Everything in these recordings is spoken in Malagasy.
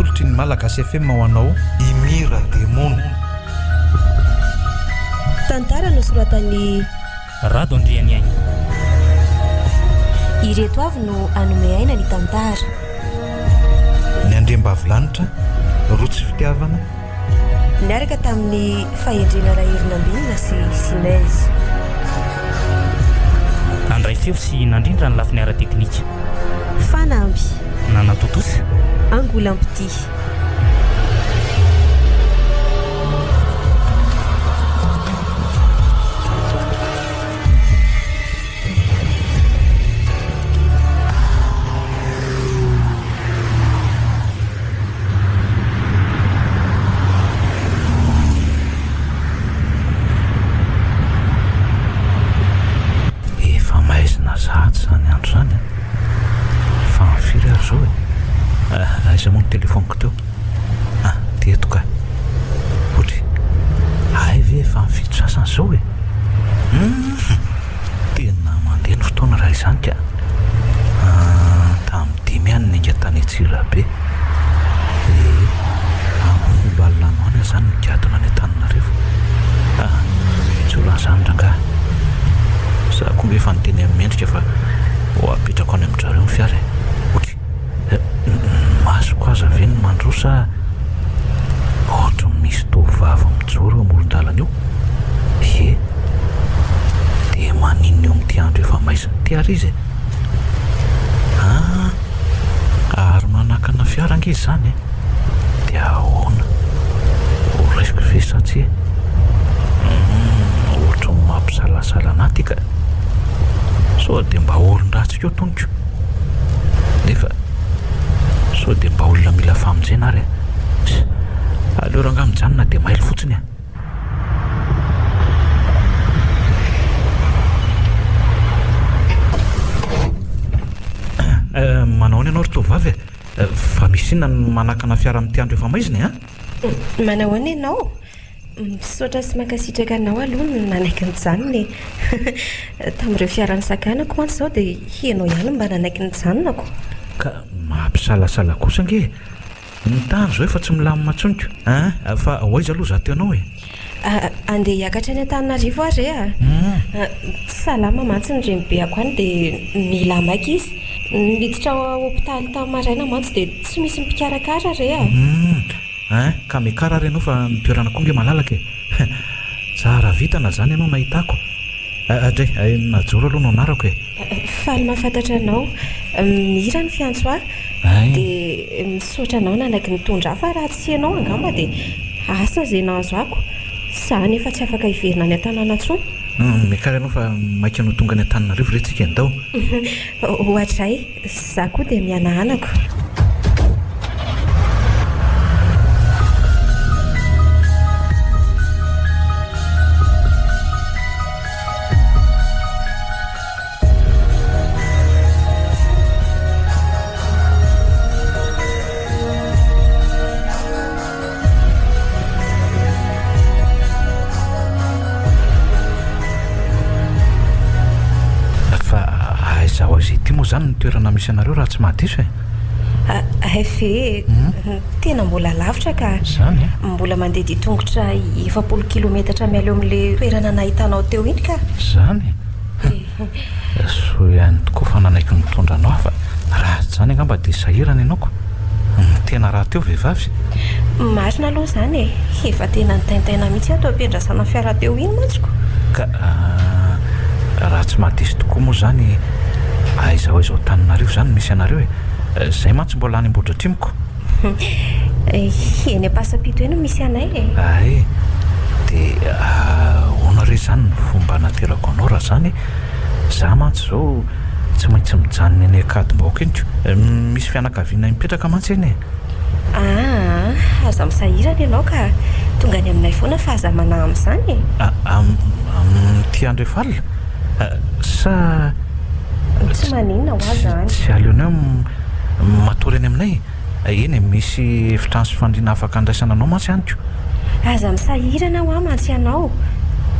Natolotry ny Malagasy FM ho anao. I Mira Demony. Tantara nosoratan'i. Rado Andrianiaina. Ireto avy no hanome aina ny tantara. Ny Andriambavilanitra, Roa tsy fitiavana. Niaraka tamin'i Fahendrena Raherinambinina sy Sinèse. Nandray feo sy nandrindra ny lafiny ara-teknika. Fanamby. Nanatontosa. Angolam-pitia. Efa maizina sahady izany andro izany an! Fa amin'ny firy ary izao e? Aiza moa ny telefaoniko teo? Ah, ty eto ka. Ohatry, hay ve efa amin'ny fito sasany izao e? Hum, tena mandeha ny fotoana raha izany ka. Ah, tamin'ny dimy ihany niainga tany Antsirabe. Ee, amin'ny folo alina any ho any aho izany nigadona any Antananarivo. Ah, tsy ho lany izany rangahy. Za koa nge efa niteny amin'i Mendrika fa ho apetrako any amin-dry zareo ny fiara e. Ohatry. Ny masoko aza ve no mandroa sa ohatry ny misy tovovavy mijoro eo amoron-dalana eo? Ie, dia maninona eo amin'ity andro efa maizina ity ary izy e? Aa, ary manakana fiara ange izany e! Dia ahoana? Ho raisiko ve sa tsia? Humm, ohatry ny mampisalasala an'ahy ity ka! Sao dia mba olon-dratsy koa toniko? Nefa sao dia mba olona mila famonjena ary e! Aleo rangahy mijanona dia mailo fotsiny e! Manao ahoana ianao ry tovovavy e? Fa misy inona no manakana fiara amin'ity andro efa maizina e? Manao ahoana ianao? Misaotra sy mankasitraka anao aloha nanaiky nijanona e! Tamin'ireo fiara nisakanako mantsy izao dia ianao ihany no mba nanaiky nijanonako. Ka mampisalasala kosa ange e! Ny tany izao efa tsy milamina intsony ko! Ein! Fa ho aiza aloha izato ianao e? Andeha hiakatra any Antananarivo aho re a! Tsy salama mantsy ny renibeako any dia mila maika izy. Niditra hopitaly tamin'ny maraina mantsy dia tsy misy mpikarakara re a! Hein, ka miakara ary ianao fa ny toerana koa nge malalaka e! Tsara vintana zany ianao nahitako. Dray, Najoro aloha no anarako e! Faly mahafantatra anao. Mira ny fiantso ahy. Dia misaotra anao nanaiky nitondra ahy fa raha tsy ianao angamba dia asa izay nahazo ako. Za anefa tsy afaka hiverina any an-tanàna intsony. Miakara ianao fa maika no tonga any Antananarivo re tsika e, ndao. Ohatray. Za koa dia mihanahanako. Fa aiza ho aiza ity moa izany ny toerana misy anareo raha tsy mahadiso e? Hay ve e! Tena mbola lavitra ka! Izany e? Mbola mandeha dia tongotra 40 kilometatra miala eo amin'ilay toerana nahitanao teo iny ka! Izany e? Soa ihany tokoa fa nanaiky nitondra anao aho fa raha tsy izany angamba dia sahirana ianao ko. Ny tena rahateo vehivavy. Marina aloha izany e! Efa tena nitaintaina mihitsy aho teo am-piandrasana fiara teo iny mantsy ko. Ka raha tsy mahadiso tokoa moa izany aiza ho aiza ao Antananarivo izany no misy anareo e? Izay mantsy mbola any Ambohidratrimo ko. Eny Ampasampito eny no misy anay e. Hay, dia ahoana re izany ny fomba anaterako anao raha izany e? Izaho mantsy izao tsy maintsy mijanona eny Ankadimbahoaka eny ko. Misy fianakavianay mipetraka mantsy eny e. Aa, aza misahirana ianao ka. Tonga any aminay foana fa aza manahy amin'izany e. Amin'ity andro efa alina? Sa. Tsy maninona ho ahy izany. Tsy aleonao Matory any aminay e! Eny e, misy efitrano sy fandriana afaka andraisana anao mantsy any ko! Aza misahirana hoa mantsy ianao.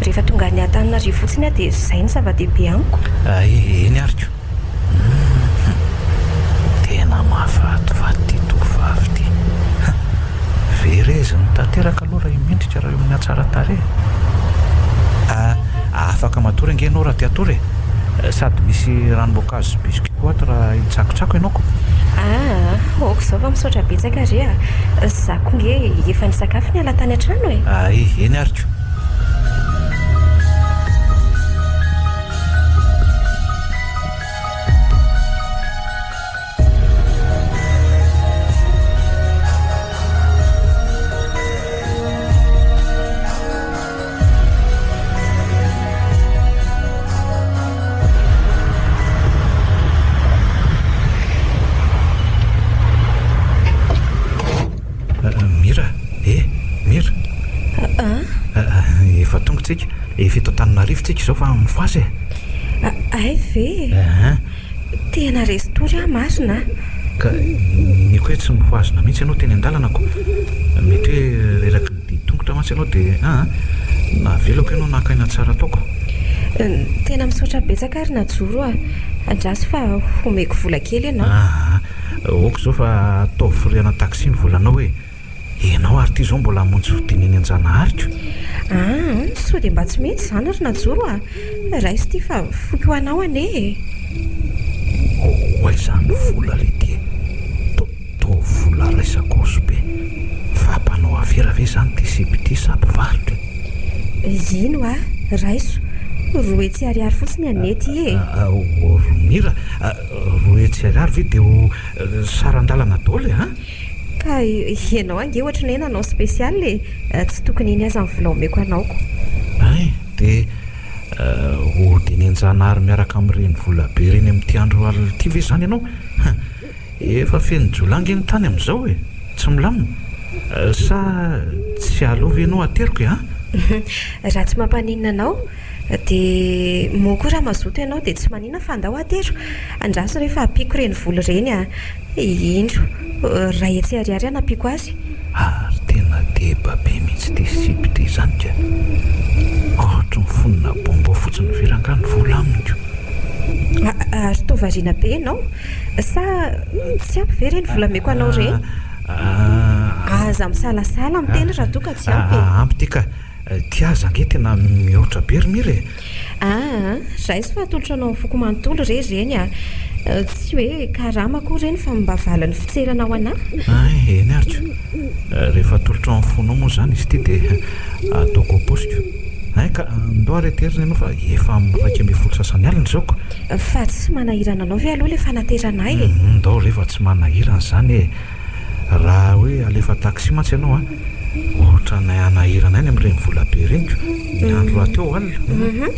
Rehefa tonga any Antananarivo fotsiny aho dia izay no zava-dehibe amiko. Eny ary ko! Humm! Tena mahafatifaty ity tovovavy ity. tanteraka aloha raha i Mendrika raha eo amin'ny hatsaran-tarehy e. Afaka matory ange ianao raha te hatory e. Sady misy ranom-boankazo sy biscuit koa ato raha hitsakotsako ianao ko. Aa, ok izao fa misaotra betsaka re a. Za koa nge efa nisakafo niala tany an-trano e. Ay, eny ary ko. Mira, eh, Mira. Efa tonga tsika, efa eto Antananarivo tsika izao fa mifohaza e. Hay ve e? Tena resy tory aho marina a! Ka niniako hoe tsy nofohazina mihitsy ianao teny an-dalana ko! Mety hoe reraky ny dia tongotra mantsy ianao dia aa! Navelako ianao naka aina tsara tao ko! Tena misaotra betsaka ary Najoro a! Andraso fa homeko vola kely ianao. Aa! Ok izao fa ataovy firehana taxi ny volanao e! Ianao ary ity izao mbola hamonjy fodiana eny Anjanahary ko! Aa, sao dia mba tsy mety izany ry Najoro a! Raiso ity fa foiko ho anao anie e! Ho aiza ny vola le ty e! Toa vola raisakosy be! Fa mpanao afera ve izany ity sipa ity sa mpivarotra e? Ino a! Raiso! 200 ariary fotsiny anie ity e! Ry Mira, 200 ariary ve dia ho saran-dalana daholo e! An! Ka ianao ange ohatry ny hoe nanao spécial e! Tsy tokony iny aza ny vola omeko anao ko. Hay, dia hody eny Anjanahary miaraka amin'ireny vola be ireny amin'ity andro alina ity ve izany ianao? Ha! Efa feno jiolahy ange ny tany amin'izao e! Tsy milamina. Sa tsy aleo ve ianao ateriko e? An? Raha tsy mampaninona anao, Dia moa koa raha mazoto ianao dia tsy maninona fa andao atero. Andraso re fa ampiako ireny vola ireny a! Indro, 100 ariary hanampiako azy. Ary tena deba be mihitsy ity sipa ity izany ka! Ohatry ny fonona bonbon fotsiny ve rangahy ny vola aminy ko! Ary toa variana be ianao? Sa tsy ampy ve ireny vola ameko anao ireny? Aza misalasala miteny raha toa ka tsy ampy e! Ampy ity ka! Ty aza ange tena mihoatra be ry Mira e! Aa, raiso fa atolotro anao amin'ny foko manontolo re ireny a! Tsy hoe karama akory ireny fa mba valin'ny fitserana ho anà. Hay, eny ary ko! Rehefa atolotrao amin'ny fonao moa izany izy ity dia ataoko ao am-paosiko. Hay ka, ndao ary aterina ianao fa efa amin'ny 11 sasany alina izao ko! Fa tsy manahirana anao ve aloha ilay fanaterana ahy e? Ndao re fa tsy manahirana izany e! Raha hoe alefa taxi mantsy ianao an! Ohatranay hanahirana ainy amin'ireny vola be ireny ko! Ny andro rahateo alina. Hum!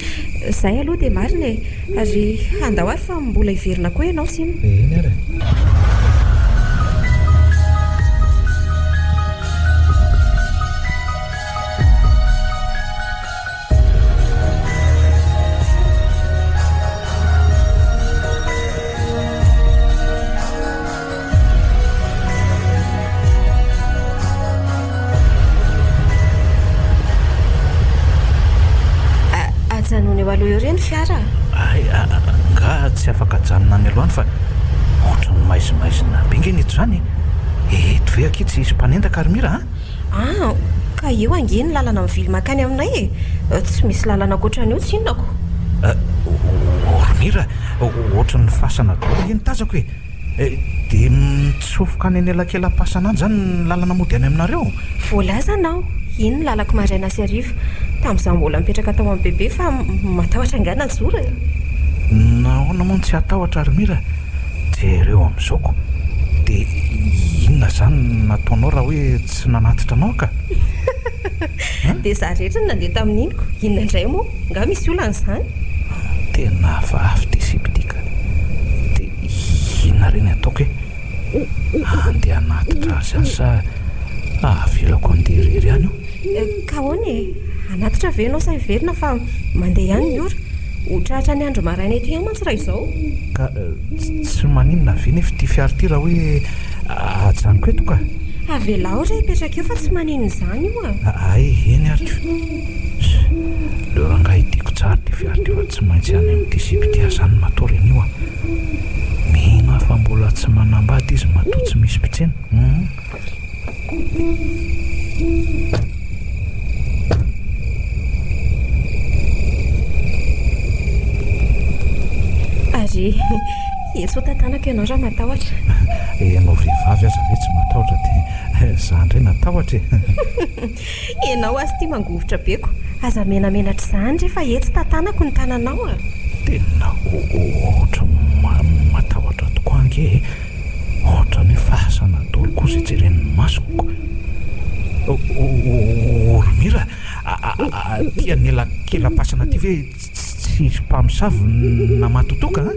Izay aloha dia marina e! Ary handao ary fa mbola hiverina koa ianao tsinona. Eny ary e! Ajanony eo aloha eo re ny fiara a! Hay, angaha tsy afaka ajanona any aloha any fa ohatran'ny maizimaizina be nge ny eto izany e! Eto ve akia tsy hisy mpanendaka ry Mira a? Ah, ka eo ange ny lalana mivily mankany aminay e! Tsy misy lalana ankoatran'io tsinona ko! Ry Mira, ohatran'ny fasana daholo ange ny tazako e! Dia mitsofoka any anelakelam-pasana any izany ny lalana mody any aminareo? Voalazanao, iny ny lalako maraina sy hariva, tamin'izaho mbola nipetraka tao amin'i Bebe fa matahotra angaha Najoro e! Nahoana moa no tsy hatahotra ry Mira? Jereo amin'izao ko! Dia inona izany no nataonao raha hoe tsy nanatitra anao aho ka? Dia izaho irery no nandeha tamin'iny ko! Inona indray moa? Angaha misy olana izany? Tena hafahafa ity sipa ity ka! Dia inona re ny ataoko e? Handeha hanatitra azy any sa avelako handeha irery any io? Ka ahoana e? Hanatitra ve ianao sa hiverina fa mandeha ihany ny ora? Ho tratra ny andro maraina eto ihany mantsy raha izao. Ka tsy maninona ve nefa ity fiara ity raha hoe ajanoko eto ka? Avelao re hipetraka eo fa tsy maninona izany io a! Hay, eny ary ko! Leo rangahy tiako tsara ity fiara ity fa tsy maintsy any amin'ity sipa ity aho izany matory anio a! Mino aho fa mbola tsy manambady izy matoa tsy misy mpitsena. Hum. Ary etsy ho tantanako ianao raha matahotra. Ianao vehivavy aza ve tsy matahotra dia za indray natahotra e. Ianao aza ity mangovitra be ko. Aza menamenatra izany re fa etsy tantanako ny tananao a. Tena ohatran'ny matahotra tokoa ange e. Ohatran'ny hoe fasana daholo koa izay jeren'ny masoko. O ry Mira a, aty anelakelam-pasana aty ve tsy hisy mpamosavy na matotoka a?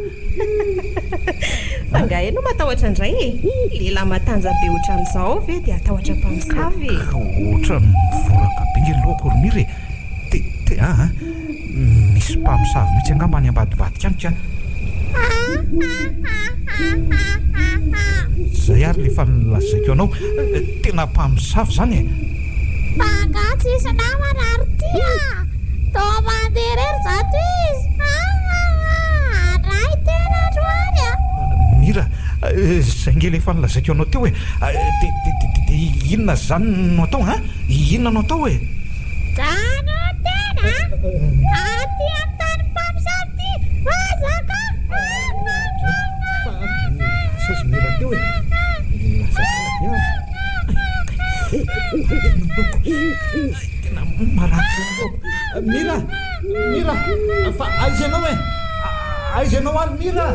Fa angaha ianao matahotra indray e? Lehilahy matanjabe ohatran'izao ve dia hatahotra mpamosavy e? Ohatran'ny mivoraka be nge ny lohako ry Mira e! Te, te, aa. Misy mpamosavy mihitsy angamba any ambadibadika any ka. Zay ary le efa nolazaiko anao, tena mpamosavy zany e. Fa angaha tsisy namana ary ty a! Toa mandeha irery zato izy ahahaha Ray tena androany a! Mira, zay nge le efa nolazaiko anao teo e! De de de inona zany no atao an? Inona no atao e? Jano tena aty amin'ny tany mpamosavy ty aza ka! Lasa izy mira teo e! Lasa be ary. Tena marary be ny lohako. Mira! Mira! Fa aiza ianao e? Aiza ianao ary Mira?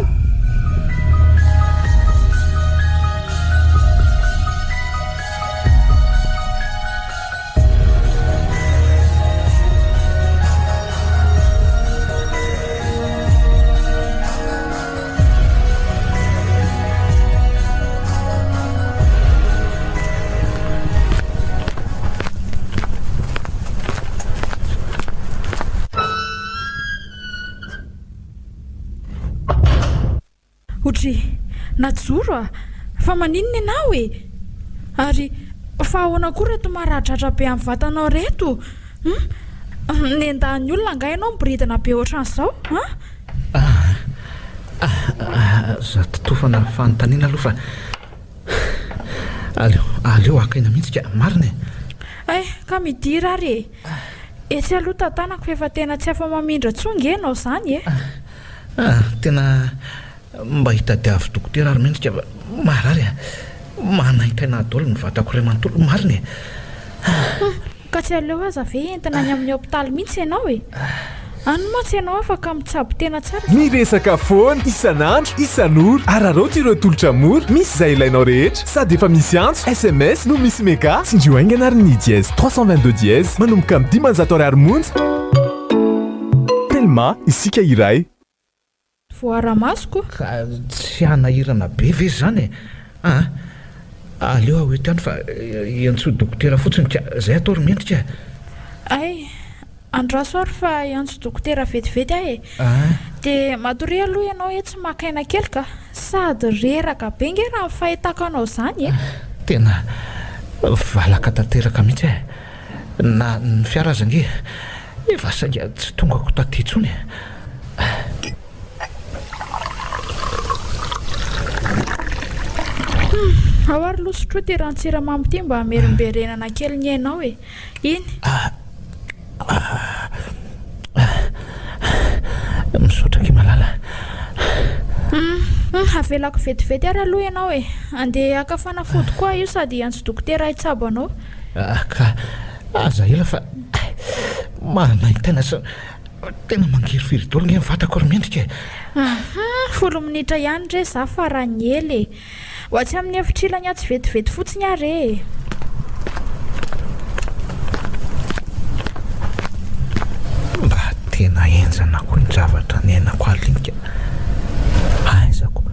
Otri, Najoro a! Fa maninona ianao e? Ary fa ahoana koa ireto maradratra be amin'ny vatanao ireto? Hum? Nendahan'ny olona angaha ianao miboridana be ohatran'izao an? Ah, ah, ah, za totofana fanontaniana aloha fa aleo, aleo haka aina mihitsy ka, marina e! Hay, ka midira ary e! Etsy aloha tantanako fa efa tena tsy afa-mamindra intsony nge ianao izany e! Ah, tena mba hitadiavo dokotera ary mendrika fa marary a! Manaintaina ahy daholo ny vatako iray manontolo, marina e! Hum, ka tsy aleo aza ve entina any amin'ny hopitaly mihitsy ianao e? Any mantsy ianao afaka mitsabo tena tsara fa. Miresaka foana, isan'andro, isan'ora. Araraoty ireo tolotra mora, misy izay ilainao rehetra. Sady efa misy antso, sms, no misy mega. Tsindrio haingana ary ny dièse 322 dièse, manomboka amin'ny 500 ariary monja. Telma, isika iray. Voara-masoko. Ka tsy hanahirana be ve izany e? Aa! Aleo aho eto ihany fa hiantsoa dokotera fotsiny ka izay atao ry Mendrika a! Hay, andraso ary fa hiantso dokotera vetivety aho e! Dia matoria aloha ianao etsy maka aina kely ka! Sady reraka be nge raha ny fahitako anao izany e! Tena valaka tanteraka mihitsy e! Na ny fiara aza ange efa sainga tsy tongako taty intsony e. Hum, ao ary aloha sotroy ity ranon-tsiramamy ity mba hamerimberenana kely ny ainao e. Iny. Misaotra akia Malala. Hum, hum, avelako vetivety ary aloha ianao e. Andeha haka fanafody koa aho io sady hiantso dokotera hitsabo anao. Ka aza ela fa manaintaina sy tena mangirifiry daholo nge ny vatako ry Mendrika e! Hum, folo minitra ihany re za farany ela e! Ho atsy amin'ny efitr'ilany atsy vetivety fotsiny aho re e! Mba tena henjana koa ny zavatra niainako alina iny ka! Aizako,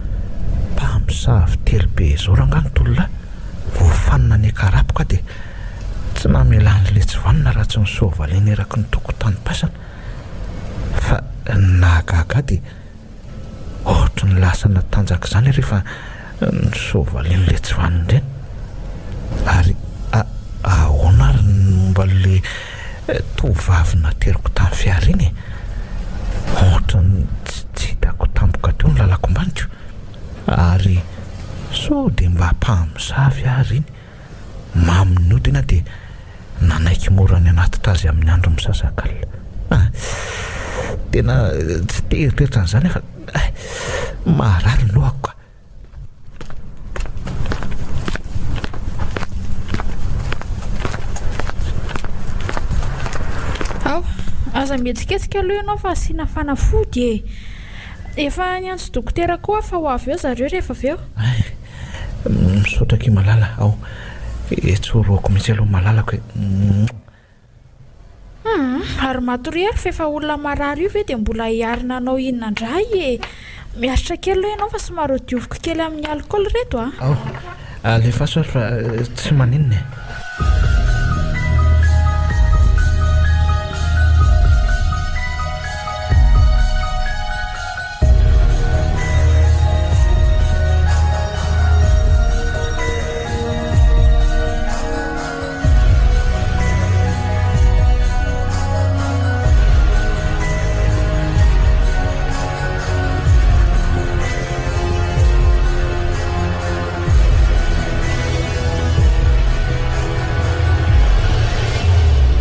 mpamosavy telo be izao rangaha ny tolona? Voafanina ny karapoka dia tsy namelany ilay tsy vanona raha tsy ny soavaliny eraky ny tokotanim-pasana. Fa ny nahagaga ahy dia ohatry ny lasa natanjaka izany rehefa ny soavaliny ilay tsy vanona ireny. Ary ahoana ary ny momba ilay tovovavy nateriko tamin'ny fiara iny e? Ohatry ny tsy hitako tampoka teo ny lalako ambaniko. Ary sao dia mba mpamosavy ary iny mamy nodina dia. Nanaiky mora ny hanatitra azy amin'ny andro misasakalina. Ah! Tena tsy te hieritreritra an'izany aho fa maharary ny lohako ka. Ao, aza mihetsiketsika aloha ianao fa asiana fanafody e! Efa niantso dokotera koa aho fa ho avy eo zareo rehefa avy eo. Hay, misaotra akia Malala, ao, etsorohako mihitsy aloha malalako e! Humm, ary matoria ary f'efa olona marary io ve dia mbola hiarina hanao inona indray e! Miaritra kely aloha ianao fa somary ho dioviko kely amin'ny alikaola ireto a! Ao, alefaso ary fa tsy maninona e!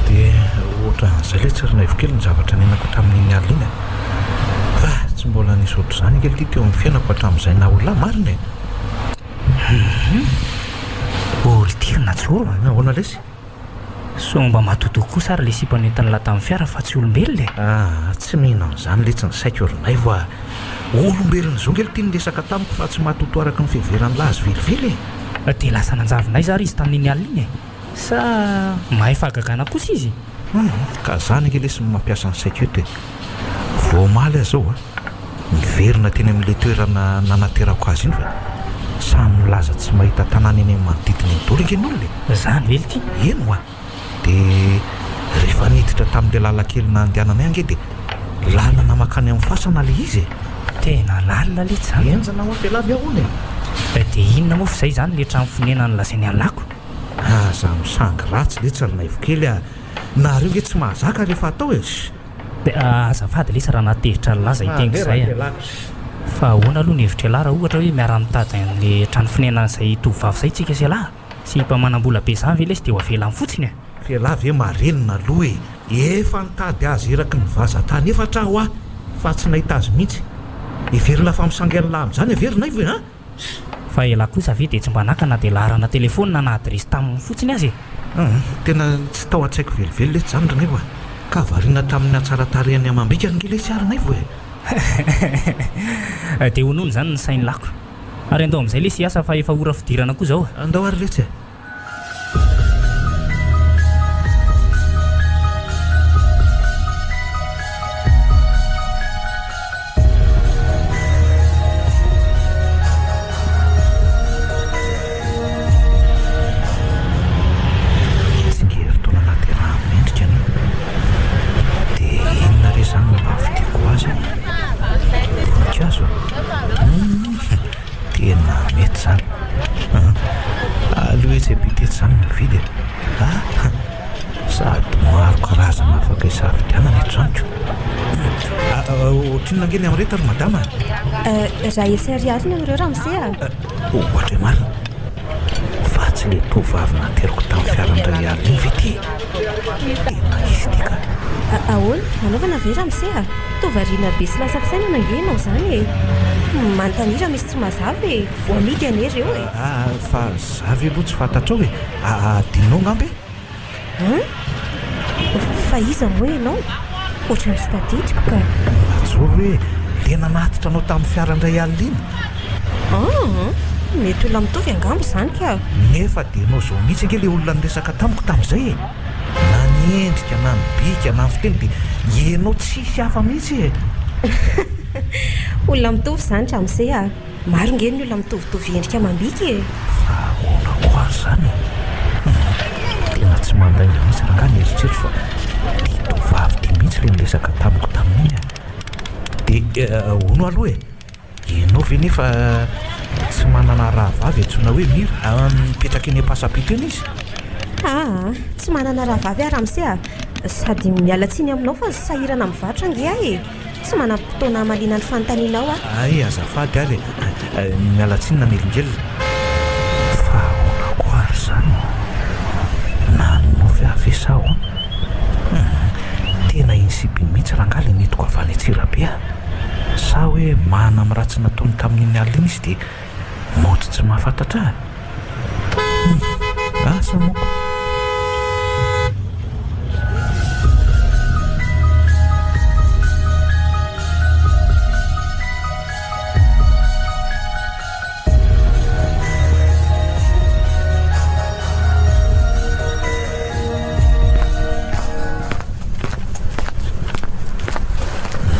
Dia ohatran'izay ilay tsirinaivo kely ny zavatra niainako tamin'iny alina iny e. Fa tsy mbola nisy ohatr'izany ange ity teo amin'ny fiainako hatramin'izay naha olona ahy marina e. Hum. Olo-tia ry Najoro a! Ahoana lesy? Sao mba matotoa kosa ary le sipa nentin'lah tamin'ny fiara fa tsy olombelona e! Ah, tsy mino an'izany letsy ny saiko ry Naivo a! Olombelona izao nge ity niresaka tamiko fa tsy matotoa araka ny fiheveran'lah azy velively e! Dia lasa nanjavona aiza ary izy tamin'iny alina iny e? Sa mahay fahagagana kosa izy? Hum, ka zany ange lesy no mampiasa ny saiko eto e! Vao omaly aho izao a, niverina teny amin'ilay toerana nanaterako azy iny fa samy milaza tsy mahita tanàna eny amin'ny manodidina eny daholo ange ny olona e! Zany ve lty? Eny hoa! Dia rehefa niditra tamin'ilay lalan-kely nandehananay ange dia lalana mankany amin'ny fasana ilay izy e! Tena lalina letsy zany! Henjana hoa f'elah ve ahoana e? Dia inona moa f'izay izany ilay trano fonenana nolazain'i Alako? Aza misangy ratsy letsy ry Naivo kely a! Nareo nge tsy mahazaka rehefa atao e! Azafady lesy raha nahatezitra an'lah izay teniko izay a! Fa ahoana aloha ny hevitr'ialahy raha ohatra hoe miara-mitady an'le trano fonenan'izay tovovavy izay tsika sy ialahy? Sipa manam-bola be izany ve lesy dia ho avelany fotsiny e? F'ialahy ve marenina aloha e! Efa nitady azy eraky ny vazan-tany efatra aho a! Fa tsy nahita azy mihitsy. Heverina fa misangy an'lah amin'izany ve ry Naivo e! An! Fa elah kosa ve dia tsy mba naka na dia laharana telefaonina na adiresy taminy fotsiny aza e? Hum, tena tsy tao an-tsaiko velively letsy izany ry Naivo a! Ka variana tamin'ny hatsaran-tarehan'ny amam-bikany ange letsy aho ry Naivo e! Dia honono izany ny sain'i lako. Ary andao amin'izay lesy hiasa fa efa ora fidirana koa izao. Andao ary letsy e! Tsingerin-taona nahaterahany mendrika anie. Dia inona re izany no mba havidiako ho azy e? Voninkazo? Hum, tena mety izany. Aleo etsy ampita etsy izany no mividy e. Ah! Sady maro karazana afaka isafidianana eto izany ko. Ohatrinona ange ny amin'ireto ry madama a? Raha hetsy ariary ny amin'ireo ramose a. Ohatra e marina. Fa tsy ilay tovovavy nateriko tamin'ny fiara indray alina iny ve ity e? Tena izy ity ka. Ahoana? Anaovana ve ramose a? Toa variana be sy lasa fisainana ange ianao izany e. Manontania raha misy tsy mazava e. Voamidy anie ireo e. Fa za ve aloha tsy fantatrao e? Adinonao angamba e? Hein? Fa iza moa ianao? Ohatran'ny tsy tadidiko ka. Najoro hoe le nanatitra anao tamin'ny fiara indray alina iny. An! Mety olona mitovy angamba izany ka. Nefa dia ianao izao mihitsy ange le olona niresaka tamiko tamin'izay e! Na ny endrika na ny bika na ny fiteny dia ianao tsisy hafa mihitsy e! Olona mitovy izany ramose a! Maro nge ny olona mitovitovy endrika amam-bika e! Fa ahoana koa ary izany e? Hum, tena tsy mandainga mihitsy rangahy ny eritreritro fa ity tovovavy ity mihitsy ilay niresaka tamiko tamin'iny a! Dia hono aloha e, ianao ve nefa tsy manana rahavavy antsoina hoe Mira, mipetraka eny Ampasampito eny izy? Aa, tsy manana rahavavy aho ramose a! Sady miala tsiny aminao fa sahirana mivarotra ange aho e! Tsy manam-potoana hamaliana ny fanontanianao aho. Hay, azafady ary e. Miala tsiny nanelingelina. Fa ahoana koa ary izany e? Nanonofy aho ve? sipa iny mihitsy rangahy ilay nentiko avy any Antsirabe a! Sa hoe mahana amin'ny ratsy nataony tamin'iny alina iny izy dia mody tsy mahafantatra ahy? Hum! Asa manko.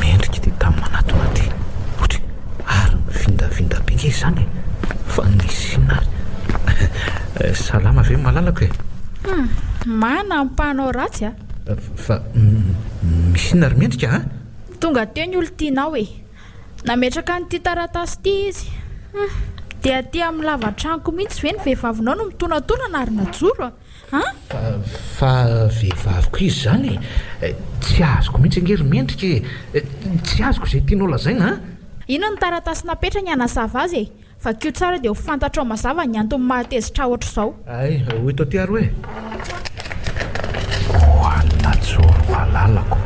Mendrika ity tany manatona ity. Ohatry ary mivindavinda be nge izany e. Fa nisy inona ary? Salama ve ny malalako e? Hum, mana ny mpanao ratsy a! Fa misy inona ry Mendrika a? Tonga teo ny olon-tianao e! Nametraka an'ity taratasy ity izy. Hum, dia aty amin'ny lava-tranoko mihitsy ve ny vehivavinao no mitonatonana ary najoro a? An? Fa vehivaviko izy izany e! Tsy azoko mihitsy ange ry Mendrika e! Tsy azoko izay tianao lazaina an! Inona ny taratasy napetrany hanazava azy e? Vakio tsara dia ho fantatrao mazava ny antony mahatezitra ahy ohatr'izao. Hay, ho eto aty ary hoe. Ho an'i Najoro malalako.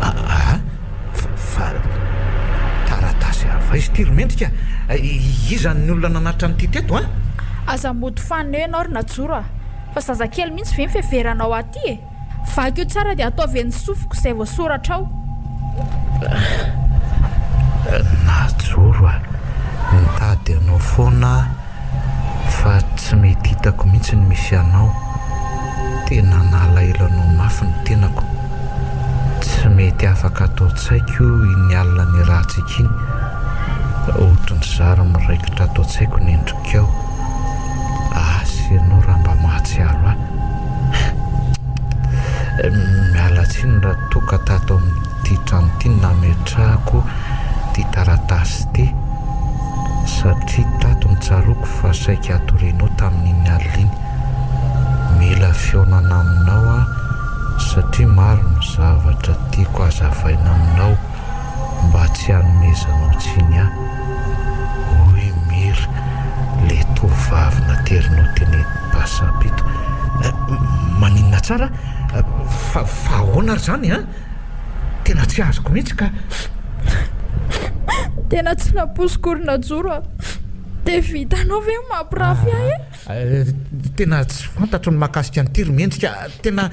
Aa, fa taratasy avy aiza ity ry Mendrika a? Iza ny olona nanatitra an'ity teto an? Aza mody fanina eo ianao ry Najoro a! Fa zazakely mihitsy ve ny fiheveranao ahy ity e? Vakio tsara dia ataovy eny sofiko izay voasoratra ao. Najoro a! Nitady anao foana aho fa tsy mety hitako mihitsy ny misy anao. Tena nalahelo anao mafy ny tenako. Tsy mety afaka ato an-tsaiko iny alina niarahantsika iny. Ohatry ny zary miraikitra ato an-tsaiko ny endrikao. Asa ianao raha mba mahatsiaro ahy. Miala tsiny raha toa ka tato amin'ity trano ity no nametrahako ity taratasy ity satria tato no tsaroako fa saika hatorianao tamin'iny alina iny. Mila fihaonana aminao aho satria maro ny zavatra tiako hazavaina aminao. mba tsy hanomezanao tsiny ahy, hoy Mira, le tovovavy naterinao teny Pasapito. Maninona tsara? Fa fa ahoana ary izany an? Tena tsy azoko mihitsy ka. Tena tsy nampoiziko ry Najoro a! Dia vitanao ve ny mampirafy ahy e? Tena tsy fantatro ny mahakasika an'ity ry Mendrika a! Tena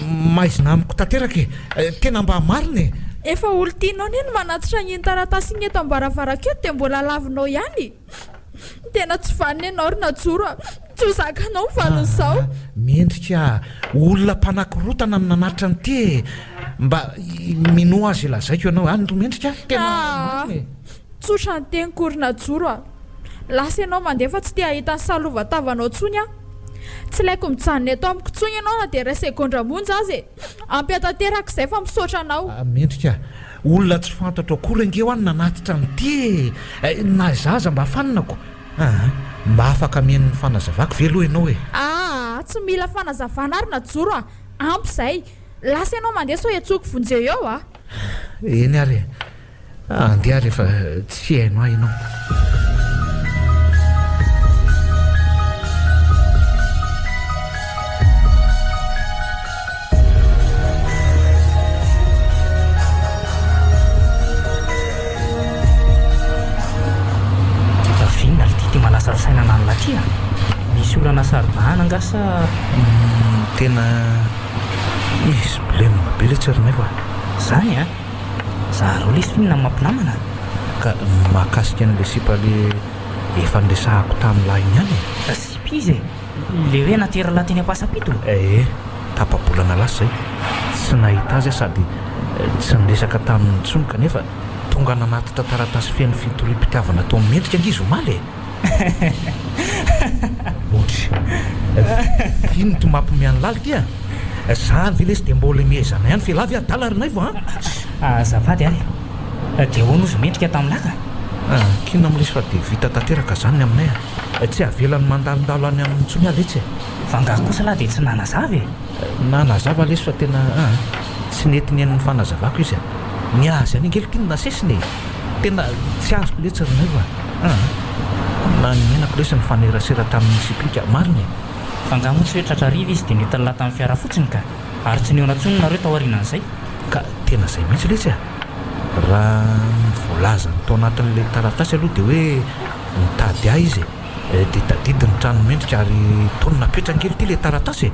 Maizina amiko tanteraka e! Tena mba marina e! Efa olon-tianao anie no manatitra an'iny taratasy iny eto am-baravarako eto dia mbola lavinao ihany! Tena tsy vanona ianao ry Najoro a! Tsy ho zakanao ny valin'izao! Aa! Mendrika a! Olona mpanakorotana no nanatitra an'ity e! Mba minoa azy lazaiko ianao any ry Mendrika a! Tena marina e! Tsotra ny teniko ry Najoro a! Lasa ianao mandeha fa tsy te hahita ny salovan-tavanao intsony aho. Tsy ilaiko mijanona eto amiko intsony ianao na dia iray segondra monja aza e! Ampy ahy tanteraka izay fa misaotra anao. Mendrika, olona tsy fantatro akory ange hoa no nanatitra an'ity e! Na izaho aza mba faninako. Aa, mba afaka mihaino ny fanazavako ve aloha ianao e? Aa, tsy mila fanazavana ary Najoro a! Ampy izay. Lasa ianao mandeha sao hiantsoako vonjeo eo a! Eny ary e! Andeha rehefa tsy hihaino ahy ianao. Ravinona ry ty malasa fisainana an'lah ty a! Misy olana saro-bahana angaha sa. Tena misy blème be letsy ry Naivo a! Zany a! Zareo lesy inona no mampinamana? Ka mahakasika an'ilay sipa le efa niresahako tamin'lah iny ihany e! Sipa iza e? Le hoe natery lahy teny Ampasampito? Ee, tapa-bolana lasa izay. Tsy nahita azy aho sady tsy niresaka taminy intsony kanefa tonga nanatitra taratasy feno fitoriam-pitiavana tao Mendrika ange izy omaly e! Ohatry inona ity mampiomehy an'i Laly ity a? Zany ve lesy dia mbola imehezana ihany f'elah ve adala ry Naivo a? Azafady ary e! Dia ahoana ozy mendrika tamin'ny laka? K'inona moa lesy fa dia vita tanteraka zany ny aminay a! Tsy avelany mandalondalo any aminy intsony aho letsy e! Fa angaha kosa lahy dia tsy nanazava e? Nanazava lesy fa tena aa tsy nety nihaino ny fanazavako izy a! Ny azy ihany ange ity no nasesiny e! Tena tsy azoko letsy ry Naivo a! Aa naninenako lesy nifanerasera tamin'i Sipika, marina e! Fa angaha moa tsy hoe tratra hariva izy dia nentin'lah tamin'ny fiara fotsiny ka! Ary tsy nihaona intsony nareo tao aorianan'izay? Ka Tena izay mihitsy letsy a! Raha ny voalazany tao anatin'ilay taratasy aloha dia hoe mitady ahy izy e! Dia tadidy ny trano mendrika ary toa napetrany kely ity ilay taratasy e!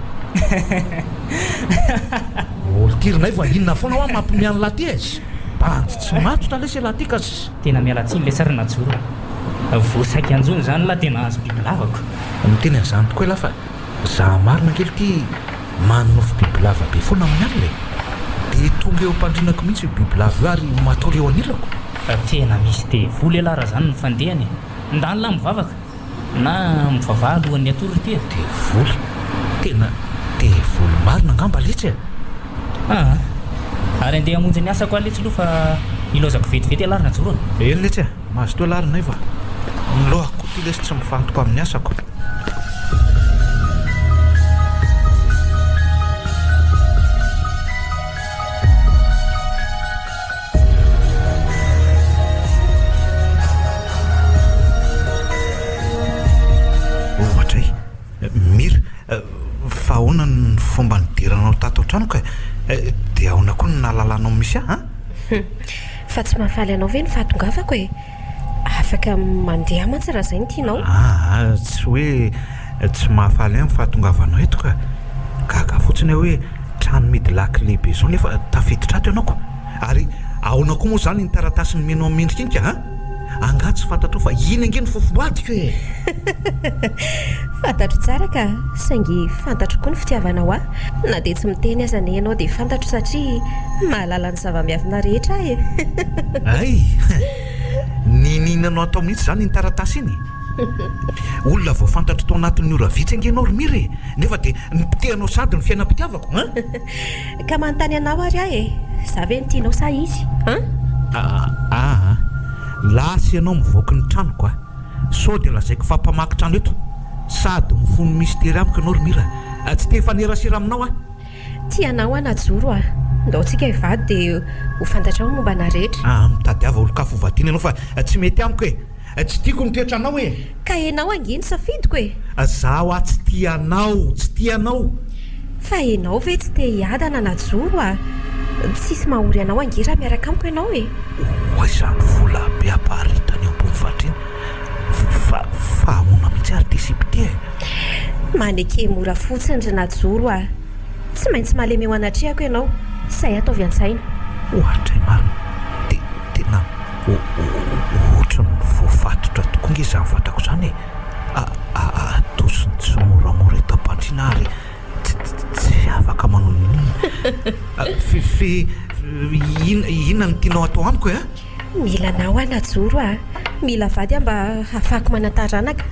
Ol ty ry Naivo a! Inona foana hoa mampiomehy an'lah ty e! Bandy tsy matotra lesy elah ty ka! Tena miala tsiny lesy ry Najoro a! Vao saika hanjono izany lah dia nahazo bibilavako. Miteny an'izany tokoa elah fa Za marina kely ty manonofy bibilava be foana amin'ny alina e! Dia tonga eo am-pandrinako mihitsy io bibilava io ary matory eo anilako. Tena misy devoly elah raha zany ny fandehany e! Ndany lah mivavaka na mivavaha alohan'ny hatory ry ty e! Devoly? Tena devoly marina angamba letsy e! Aa! Ary andeha hamonjy ny asako aho letsy aloha fa ilaozako vetivety elah ry Najoro a! Eny letsy e! Mazotoa lah ry Naivo a! Ny lohako koa ty lesy tsy mifantoka amin'ny asako. Ohatra e! Mira, fa ahoana ny fomba nidiranao tato an-tranoko e? Dia ahoana koa no nahalalanao ny misy ahy an? Fa tsy mahafaly anao ve ny fahatongavako e? Afaka mandeha mantsy raha izay no tianao. Aa, tsy hoe tsy mahafaly ahy ny fahatongavanao eto ka. Gaga fotsiny aho hoe trano midy lakile be izao nefa tafiditra ato ianao ko. Ary ahoana koa moa izany iny taratasy nomenao an'i Mendrika iny ka an? Angaha tsy fantatrao fa iny ange no fofom-badiko e! Fantatro tsara ka, saingy fantatro koa ny fitiavanao ahy. Na dia tsy miteny aza anie ianao dia fantatro satria mahalala ny zava-miafina rehetra aho e! Hay! Niniana natao mihitsy izany iny taratasy iny e! Olona vao fantatro tao anatin'ny ora vitsy ange ianao ry Mira e! Nefa dia nopotehanao sahady ny fiainam-pitiavako an! Ka manontany anao ary aho e! Za ve no tianao sa izy? An? Aa! Lasa ianao mivoaka ny tranoko a! Sao dia lazaiko fa mpamaky trano eto? Sady mifono mistery amiko ianao ry Mira a! Tsy te hifanerasera aminao aho! Tia anao aho Najoro a! Ndao tsika hivady dia ho fantatrao ny momba anà rehetra. Aa! Mitadiava olon-kafa ho vadiana ianao fa tsy mety amiko e! Tsy tiako ny toetranao e! Ka enao ange no safidiko e! Zaho aho tsy tia anao, tsy tia anao! Fa enao ve tsy te hiadana na joro a! Tsisy mahory anao ange raha miaraka amiko enao e! Oay izany vola be aparitany eo ambony fandriana fa fa ahoana mihitsy ary ity sipa ity e! Maneke mora fotsiny ry Najoro a! Tsy maintsy malemy eo anatrehako ianao, izay ataovy an-tsaina. Ohatray marina, dia tena ohatry ny voafatotra tokoa nge izany vatako izany e! Atosiny tsimoramora eto am-pandriana ary tsy afaka manao n'inon'inona. Fe inona no tianao atao amiko e? Mila anao aho Najoro a! Mila vady aho mba hahafahako manan-taranaka.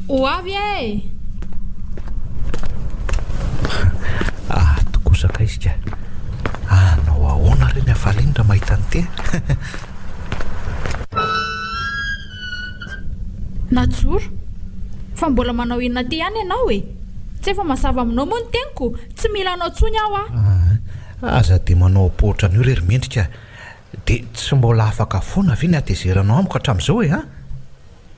Ho avy e! Ato kosa kay isika. Hanao ahoana re ny hafaliany raha mahita an'ity e? Najoro, fa mbola manao inona aty ihany ianao e? Tsy efa mazava aminao moa ny teniko? Tsy mila anao intsony aho a! Aza dia manao apoatra an'io re ry Mendrika a! Dia tsy mbola afaka foana ve ny hatezeranao amiko hatramin'izao e an?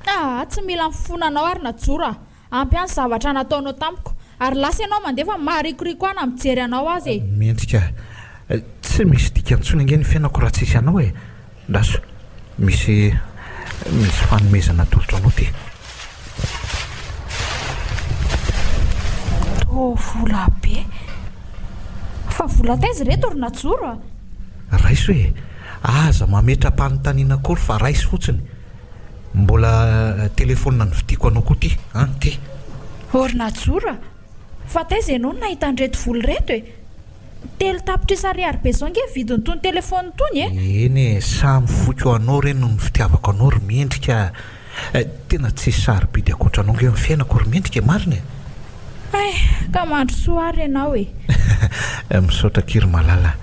Aa, tsy mila mifona anao ary Najoro a! Ampy ahy ny zavatra nataonao tamiko. Ary lasa ianao mandeha fa maharikoriko ahy na mijery anao aza e! Mendrika, tsy misy dikany intsony ange ny fiainako raha tsisy anao e! Ndraso, misy misy fanomezana atolotro anao ity. Toa vola be. Fa vola taiza ireto ry Najoro a? Raiso e! Aza mametra-panontaniana akory fa raiso fotsiny. Mbola telefaonina novidiako anao koa ity an! Ity. Ô ry Najoro a! Fa taiza ianao no nahita an'ireto vola ireto e? 3 tapitrisa ariary be izao ange vidin'itony telefaonina itony e! Eny e! Samy foiko anao re noho ny fitiavako anao ry Mendrika a! Tena tsisy sarobidy ankoatra anao ange eo amin'ny fiainako ry Mendrika e, marina e! Hay, ka mandrosoa ary ianao e! Misaotra akia ry Malala.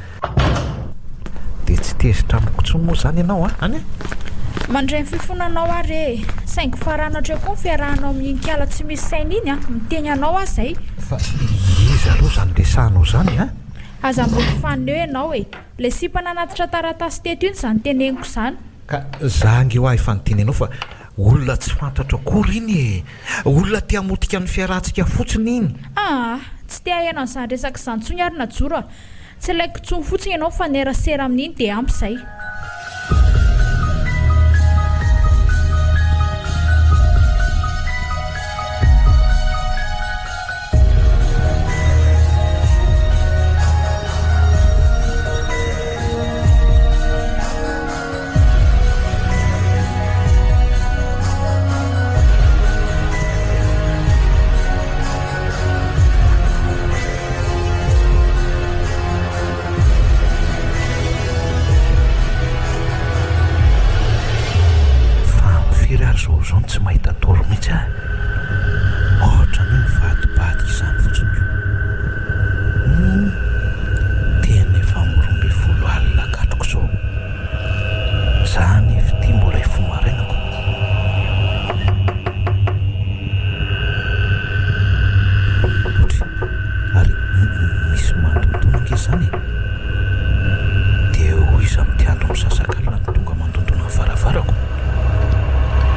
Dia tsy tezitra amiko intsony moa izany ianao an? Any? Mandray ny fifonanao aho re e! Saingy farano hatreo koa ny fiarahanao amin'iny kiala tsy misy saina iny an! Miteny anao aho izay! Fa iza aloha izany resahanao izany an? Aza mody fanina eo ianao e! Ilay sipa nanatitra taratasy teto iny izany teneniko izany. Ka za ange hoa efa niteny anao fa olona tsy fantatro akory iny e! Olona te hamotika ny fiarahantsika fotsiny iny. Aa! Tsy te haheno an'izany resaka izany intsony ary Najoro a! Tsy ilaiko intsony fotsiny ianao mifanerasera amin'iny dia ampy izay. Fa amin'ny firy ary izao izao no tsy mahita tory mihitsy aho? Ohatran'ny hoe mivadibadika izany fotsiny ko. Hum, tena efa amin'ny 12 alina katroka izao. Za anefa ity mbola hifoha maraina ko. Otry, ary misy mandondona ange izany e. Dia ho iza amin'ity andro misasakalina no tonga mandondona ny varavarako?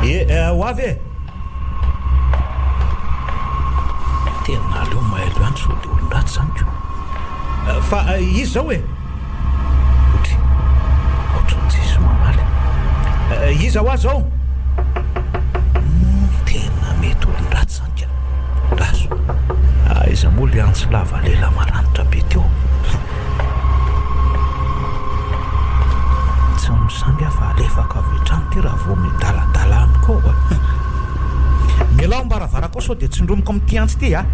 E, ho avy e! Tena aleo mailo ihany sao dia olon-dratsy izany ko. Fa iza izao e? Otry, ohatran'ny tsisy mamaly. Iza hoa izao? Humm, tena mety olon-dratsy izany ka. Raso, aiza moa ilay antsy lava lela maranitra be teo? Tsy misangy aho fa alefako avy hatrany ity raha vao midaladala amiko ao a! Mialà ao am-baravarako ao sao dia tsindromiko amin'ity antsy ity a!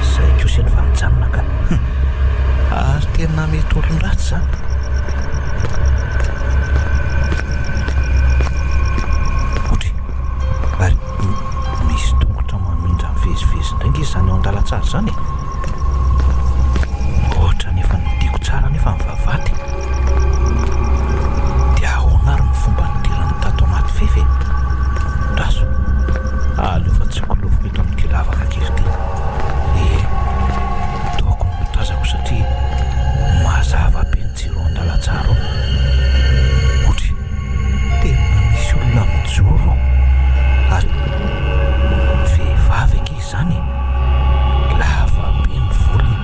Izay kosa eny fa nijanona ka! Ary tena mety olon-dratsy izany. Otry, ary misy tongotra mamindra mivezivezy indray ange izany ao an-dalantsara izany e! Ohatran'ny efa nodiako tsara anefa ny vavahady. Dia ahoana ary ny fomba nidirany tato anaty fefy e? Andraso, aleo fa tsikiloviko eto amin'ity lavaka kely ity. Ee, tokony ho tazako satria mazava be ny jiro ao an-dalantsara ao. Otry, tena misy olona mijoro ao. Ary vehivavy ange izany e! Lava be ny volony.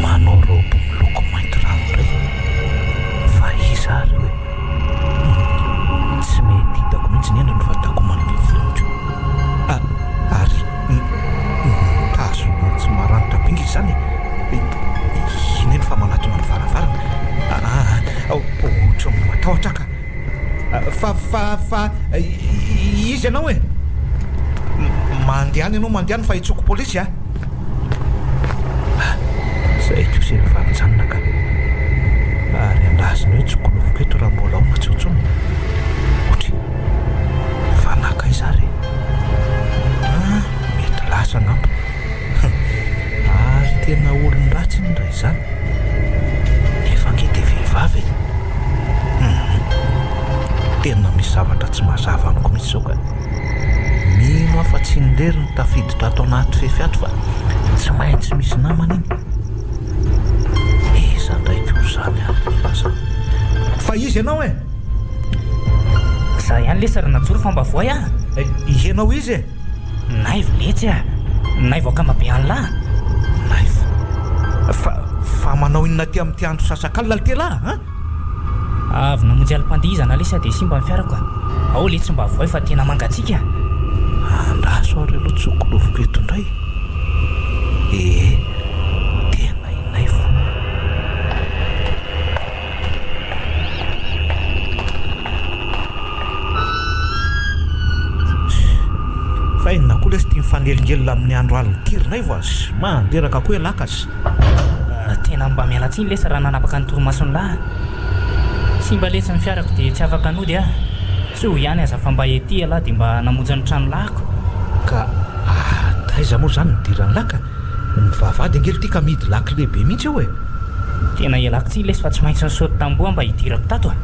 Manao raoby miloko mainty ranoray. Fa iza ary io e? Hum, tsy mety hitako mihitsy ny endriny fa takoman'ilay volony ko. Ah, ary mitazona tsy maranitra be nge izany e! Iny eny fa manatona ny varavarana. Ah, ohatran'ny matahotra aho ka. Fa, fa, fa, iza ianao e? Mandehana ianao, mandehana fa hitsoko polisy a! Zay kosa efa nijanona ka. Ary andrasana eo tsikoloviko eto raha mbola ao na tsy ao intsony. Otry, fa nankaiza ary e? Ah, mety lasa angamba. Ary tena olon-dratsy iny raha izany. Nefa ange dia vehivavy e. Hum. Tena misy zavatra tsy mazava amiko mihitsy izao ka. Mino aho fa tsy iny irery no tafiditra ato anaty fefy ato fa tsy maintsy misy namana iny. Iza indray koa izany ary ny lazany? Fa iza ianao e? Za ihany lesy ry Najoro fa mba voay ah! Ianao iza e? Naivo letsy ah! Naivo akama be anlah! Naivo? Fa, fa manao inona aty amin'ity andro sasak'alina ity elah an? Avy namonjy alim-pandihizana lesy aho dia simba ny fiarako a! Ao letsy mba voay fa tena mangatsiaka a! Andraso ary aloha tsy ho kiloviko eto indray ee! Tena i Naivo. Fa inona koa lesy ity mifanelingelina amin'ny andro alina ity ry Naivo a! Mandreraka koa ialahy ka! Tena mba miala tsiny lesy raha nanapaka ny torimason'lah a! Simba letsy ny fiarako dia tsy afaka nody aho. Soa ihany aza fa mba ety ialahy dia mba namonjy ny tranolahiko. Ka taiza moa izany nidiran'lah ka? Ny vavahady ange ity ka mihidy lakile be mihitsy eo e! Tena ialako tsiny lesy fa tsy maintsy nisaoty tamboho aho mba hidirako tato a!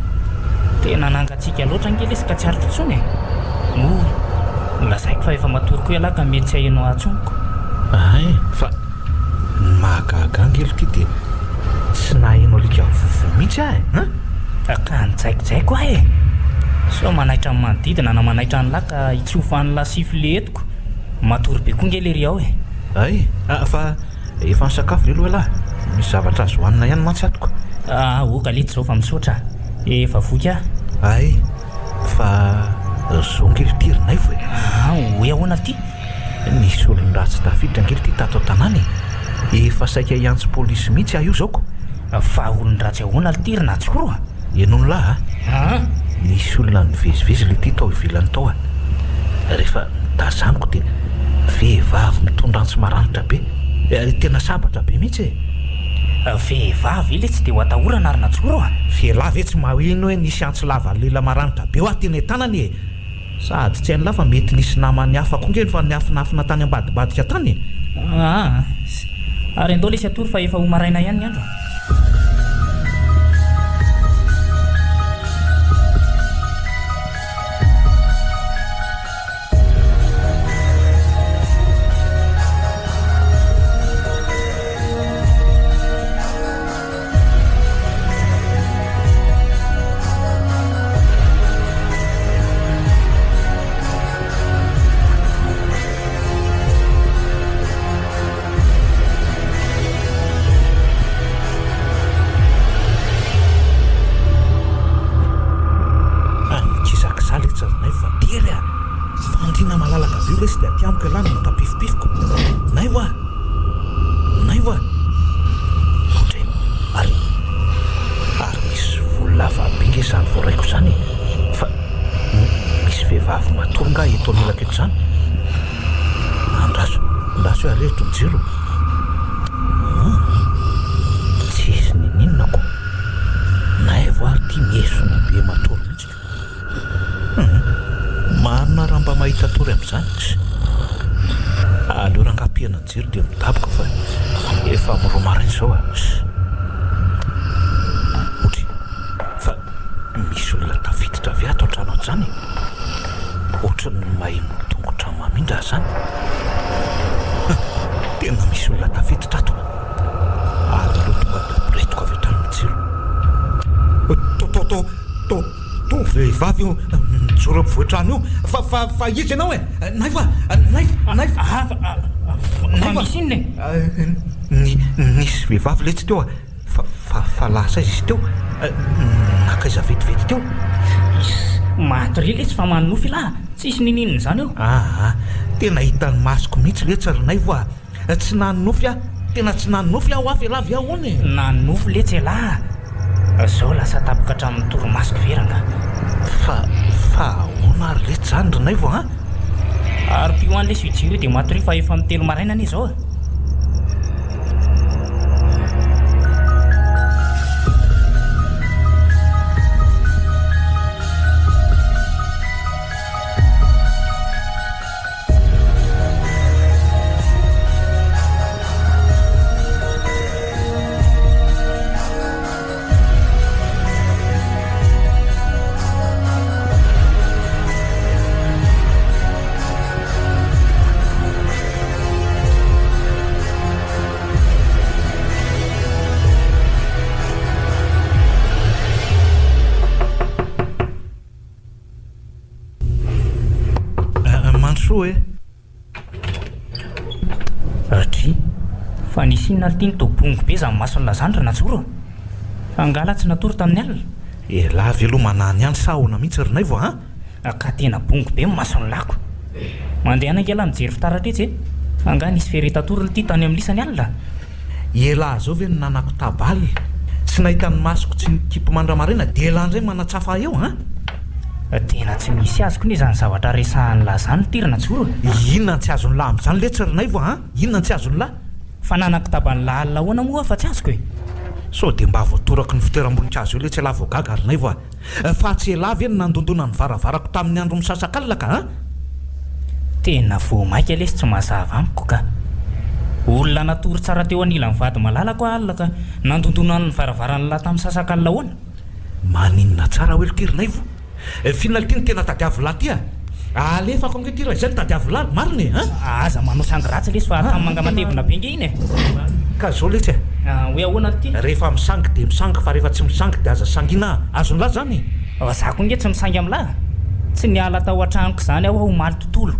Tena nangatsiaka loatra ange lesy ka tsy aritro intsony e! Moa nolazaiko fa efa matory koa ialahy ka mety tsy haheno ahy intsony ko! Hay, fa ny mahagaga ahy ange ity dia tsy naheno alika mivovoa mihitsy aho e! An! Ka nijaikojaiko aho e! Sao manaitra ny manodidina na manaitra an'lah ka hitsofan'lah sifflet eto ko! Matory be koa nge lery ao e! Hay, fa efa nisakafo ve aloha ialahy? Misy zavatra azo hohanina ihany mantsy ato ko! Ah, oka letsy izao fa misaotra a! Efa voky aho. Hay, fa zao nge ry ty ry Naivo e! Ah, hoe ahoana ry ty? Nisy olon-dratsy tafiditra ange ry ty tato an-tanàna e! Efa saika hiantso polisy mihitsy aho io izao ko! Fa olon-dratsy ahoana ry ty ry Najoro a? Henoy lahy a! Nisy olona nivezivezy le ty tao ivelany tao a! Rehefa notazaniko dia vehivavy mitondra antsy maranitra be, tena sabatra be mihitsy e! Vehivavy ve le tsy dia ho atahorana ry Najoro a! F'elah ve tsy maheno hoe nisy antsy lava lela maranitra be hoa teny an-tanany e! Sady tsy hain'lah fa mety nisy namany hafa koa nge fa niafinafina tany ambadibadika tany e! Aa! Ary andao lesy hatory fa efa ho maraina ihany ny andro a! Mikizakizaha letsy ry Naivo fa tery a! Fandriana malalaka be io lesy dia aty amiko ialahy no mitapifipifoka. Naivo a! Naivo a! Ohatra e! Ary ary misy volo lava be nge izany voaraiko izany e! Fa misy vehivavy matory nga eto anilako eto izany? Andraso, andraso hoe arehitro ny jiro. Hum, tsisy ninininona ko. Naivo ary ty miesona be matory mihitsy ko. Hum, marina raha mba mahita tory amin'izany. Aleo rangaha pihana ny jiro dia midaboka fa efa amin'ny roa maraina izao a. Otry, fa misy olona tafiditra avy ato an-trano ato izany e? Ohatran'ny maheno tongotra mamindra aho izany. Tena misy olona tafiditra ato. Ary aleo tonga dia ampirehetiko avy hatrany ny jiro. To to to to to vehivavy io mijoro eo ampovoan-trano io. Fa fa fa iza ianao e? Naivo a! Naivo! Naivo! Fa Naivo a! misy inona e? Ni nisy vehivavy letsy teo a! Fa, fa, fa lasa aiza izy teo? Nankaiza vetivety teo? Iss, maty re letsy fa manonofy elah, tsisy ninininona izany eo. Aa, tena hitan'ny masoko mihitsy letsy ry Naivo a! Tsy nanonofy aho, tena tsy nanonofy aho ho'a f'elah ve ahoana e? Nanonofy letsy elah, zao lasa tapoka hatramin'ny torimasoko ve rangaha? Fa, fa ahoana ary letsy izany ry Naivo a? Ary pio any lesy io jiro io dia matoria fa efa amin'ny telo maraina anie izao e! Mandrosoa e! Dry, fa nisy inona ry ty no toa bongo be zany mason'i Lazandry ry Najoro a? Fa angaha lah tsy natory tamin'ny alina? Elah ve aloha manahny ihany sa ahoana mihitsy ry Naivo a? Ka tena bongo be ny mason'ny lako. Mandehana ange lah mijery fitaratra etsy e! Fa angaha nisy fereta-tory ity tany amin'ny lisany alina? Elah zao ve no nanako-taba alina? Tsy nahita ny masoko tsy nikipy mandra-maraina dia elah indray manatsafa ahy eo an! Tena tsy misy azoko anie izany zavatra resahan'lah izany ity ry Najoro e! Inona no tsy azon'lah amin'izany letsy ry Naivo an! Inona no tsy azon'lah? Fa nanako-taba an'lah alina ahoana moa aho fa tsy azoko e! Sao dia mba voatoraky ny fitoeram-boninkazo eo letsy ialahy vao gaga ry Naivo a! Fa tsy elah ve no nandondona ny varavarako tamin'ny andro misasakalina ka a! Tena vao maika lesy tsy mazava amiko ka! Olona natory tsara teo anilan'ny vady malalako aho alina ka nandondona ny varavaran'lah tamin'ny misasakalina ahoana? Maninona tsara hoe ry Naivo? F'inona ity no tena tadiavin'lah ty a! Alefako ange ty raha izay no tadiavin'lah, marina e! An! Aza manao sangy ratsy lesy fa tany manga matevina be nge iny e! Ka zao letsy e! Hoe ahoana ry ty? Rehefa misangy dia misangy fa rehefa tsy misangy dia aza sangiana a! Azon'lah zany? Fa za koa nge tsy misangy amin'lah a! Tsy niala tao an-tranoko izany aho omaly tontolo.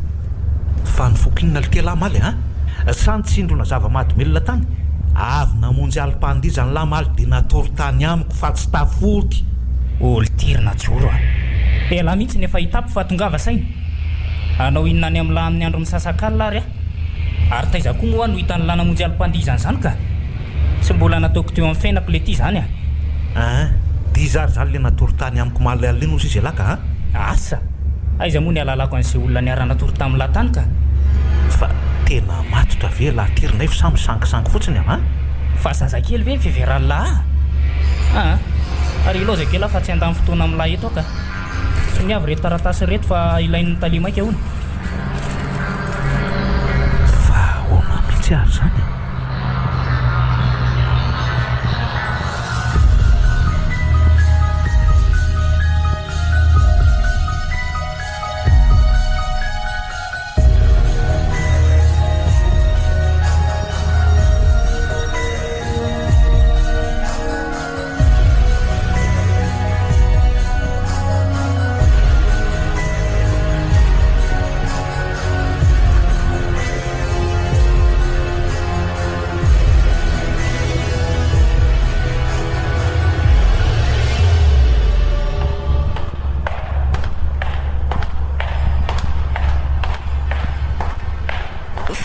Fa nifoka inona lty elah maly a? Sa nitsindrona zava-mahadomelina tany? Avy namonjy alim-pandihizana lah maly dia natory tany amiko fa tsy tafody. Olty ry Najoro a! Elah mihitsy no efa hitapy fa tongava saina. Hanao inona any amin'lah amin'ny andro misasakalina ary aho? Ary taiza koa moa aho no hitan'lah namonjy alim-pandihizana izany ka? Tsy mbola nataoko teo amin'ny fiainako le ty izany a! Ein! Dia iza ary izany le natory tany amiko omaly alina iny hozy izy elah ka a? Asa! Aiza moa ny ahalalako an'izay olona niara-natory tamin'lah tany ka? Fa tena matotra ve elah ty ry Naivo sa misangisangy fotsiny a? Fa zazakely ve ny fiheveran'lah ahy? Aa! Ary ilaozako elah fa tsy handany fotoana amin'lah eto aho ka! Soniavo ireto taratasy ireto fa ilain'ny tale maika hono. Fa ahoana mihitsy ary izany e?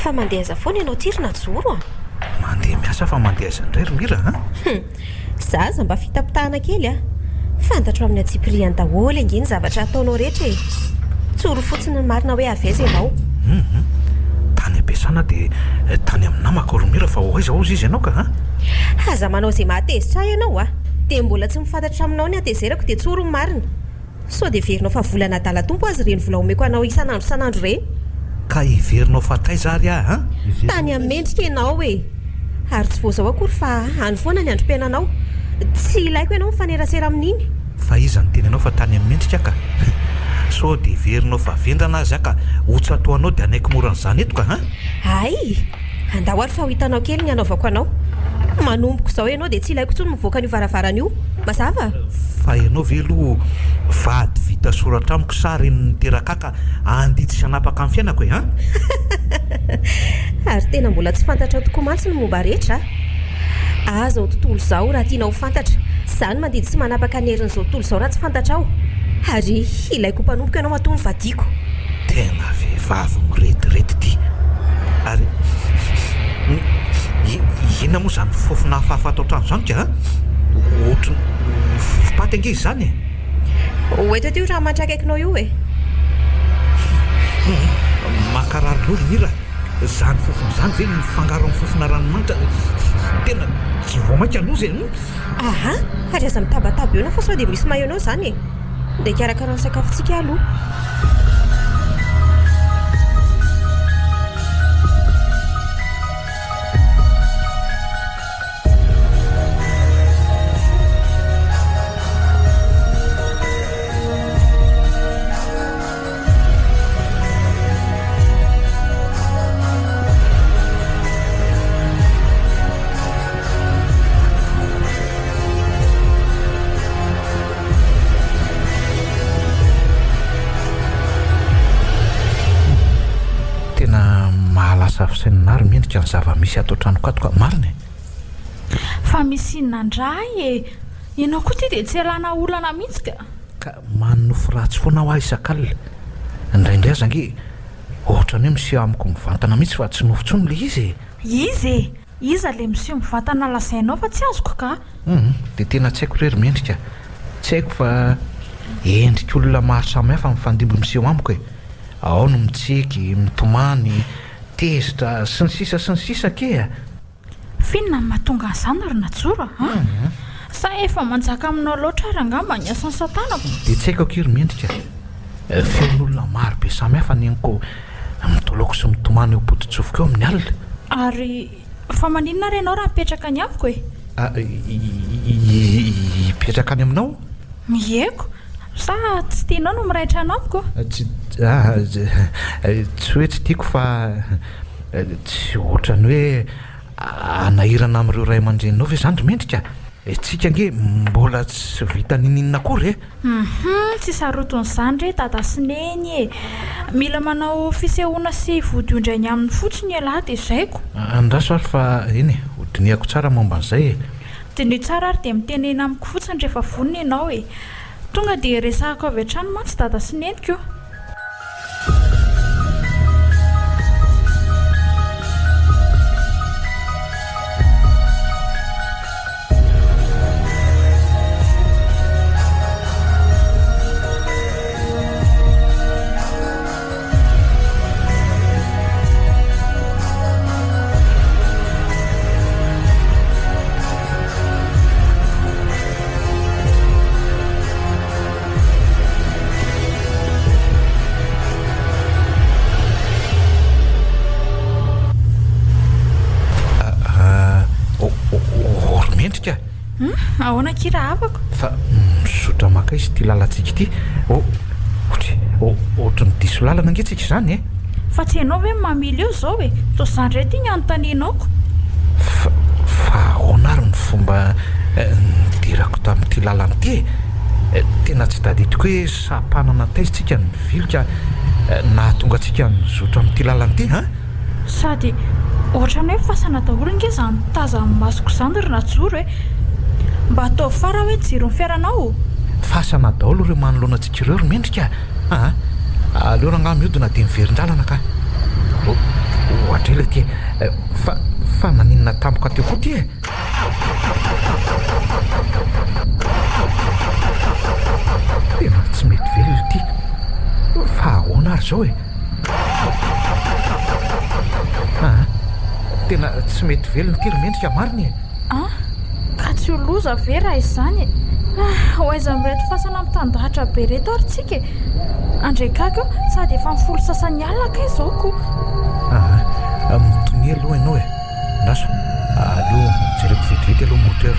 Fa mandeha aiza foana ianao ity ry Najoro a? Mandeha miasa fa mandeha aiza indray ry Mira a? Hum! Za aza mba fitapitahana kely a! Fantatro amin'ny antsipiriany daholo ange ny zavatra ataonao rehetra e! Tsory fotsiny ny marina hoe avy aiza ianao. Hum hum! Tany am-piasana dia tany amin'ny namako ry Mira fa ho aiza hozy izy ianao ka a! Aza manao izay mahatezitra ahy ianao a! Dia mbola tsy mifantatra aminao ny hatezerako dia tsory ny marina. Sao dia heverinao fa volan'adala tompo aza ireny vola omeko anao isan'andro isan'andro ireny? Ka heverinao fa taiza ary aho an? Tany amin'ny mendrika ianao e! Ary tsy vao izao akory fa any foana ny androm-piainanao. Tsy ilaiko ianao mifanerasera amin'iny. Fa iza niteny anao fa tany amin'ny mendrika aho ka? Sao dia heverinao fa vendrana aza aho ka hotsatohanao dia hanaiky mora an'izany eto ka an? Hay! Andao ary fa ho hitanao kely ny hanaovako anao. Manomboka izao ianao dia tsy ilaiko intsony mivoaka an'io varavarana io. Mazava? Fa ianao ve aloha vady vita soratra amiko sa reny niteraka ahy ka handidy sy hanapaka ny fiainako e an? Ary tena mbola tsy fantatrao tokoa mantsy ny momba rehetra a! Aza ao tontolo izao raha tianao ho fantatra. Izaho no mandidy sy manapaka ny herin'izao tontolo izao raha tsy fantatrao. Ary ilaiko ho mpanompoko ianao matoa nivadiako. Tena vehivavy mirediredy ity. Ary inona moa izany fofona hafahafa ato an-trano izany ka? Ohatry ny fofom-paty ange izany e! Ho eto ity io ramatoa akaikinao io e! Mankarary loha ry Mira, izany fofona izany ve mifangaro amin'ny fofona ranomanitra? Tena tsy vao mainka loza e! Aha, ary aza mitabataba eo ianao fa sao dia misy mahay anao izany e! Ndeha hikarakara ny sakafontsika aho aloha. Tena mahalasa fisainana ary mendrika ny zava-misy ato an-tranoko ato ka, marina e! Fa misy inona ndray e! Ianao koa ity dia tsy ialana olana mihitsy ka! Ka manonofy ratsy foana aho isak'alina. Indraindray aza ange ohatran'ny hoe miseho amiko mivantana mihitsy fa tsy nofy intsony ilay izy e! Iza e! Iza le miseho mivantana lazainao fa tsy azoko ka! Humm dia tena tsy haiko re ry Mendrika a! Tsy haiko fa endrik'olona maro samihafa mifandimby miseho amiko e! Ao ny mitsiky, mitomany, tezitra, sy ny sisa sy ny sisa akia a! F'inona no mahatonga an'izany ry Najoro a? Sa efa manjaka aminao loatra ary angamba ny asan'i Satana ko? Dia tsy haiko akia ry Mendrika a! Feon'olona maro be samihafa neniko mitoloko sy mitomany eo am-poto-tsofiko eo amin'ny alina. Ary fa maninona ary ianao raha mipetraka any amiko e? Hipetraka any aminao? Mieko, sa tsy tianao no miray trano amiko? Tsy, tsy hoe tsy tiako fa tsy ohatran'ny hoe hanahirana amin'ireo ray aman-dreninao ve izany ry Mendrika? Tsika ange mbola tsy vita ninininona akory e! Hum, tsy sarotin'izany re dada sy neny e! Mila manao fisehoana sy vodiondry any aminy fotsiny ialahy dia izay ko! Andraso ary fa eny e, hodinihako tsara momba an'izay e! Diniho tsara ary dia mitenena amiko fotsiny rehefa vonona ianao e! Tonga dia resahako avy hatrany mantsy dada sy neny ko! Ory mendrika. Hum, ahoana akia rahavako? Fa mizotra mankaiza ity lalantsika ity? Oh, ohatry, ohatry ny diso lalana ange tsika izany e! Fa tsy ianao ve no mamily eo izao e? Toa izany indray ity ny anontanianao ko. Fa, fa ahoana ary ny fomba nidirako tamin'ity lalana ity e? Tena tsy tadidiko hoe sampanana taiza tsika no nivily ka nahatonga antsika nizotra amin'ity lalana ity an? Sady ohatran'ny hoe fasana daholo nge izany tazan'ny masoko izany ry Najoro e! Mba ataovy fara hoe jiron'ny fiaranao o! Fasana daholo ireo manoloana antsika ireo ry Mendrika a! Aleo rangahy mihodina dia miverin-dalana ka! Oadrela ity e! Fa, fa naninona tampoka teo koa ity e? Tena tsy mety velona ity. Fa ahoana ary izao e? Aa! Tena tsy mety velona ity ry Mendrika marina e! An! Ka tsy ho loza ve raha izany e? Ho aiza amin'ireto fasana mitandahatra be ireto ary tsika e? Andriakaky o, sady efa amin'ny folo sasany alina kay izao ko! Aa! Mitonia aloha ianao e! Andraso, aleo jereko vetivety aloha moteur.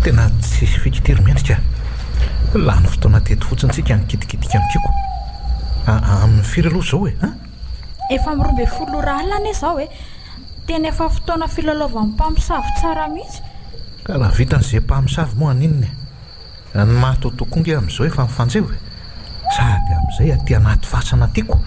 Tena tsisy fika ity ry Mendrika a! Lany fotoana teto fotsiny tsika nikitikitika ny kioko. Amin'ny firy aloha izao e? An? Efa amin'ny 12 ora alina anie izao e! Tena efa fotoana filalaovan'ny mpamosavy tsara mihitsy. Ka raha vitan'izay mpamosavy moa haninona e? Ny maha totoa koa nge amin'izao efa mifanjevo e! Sady amin'izay aty anaty fasana aty ko!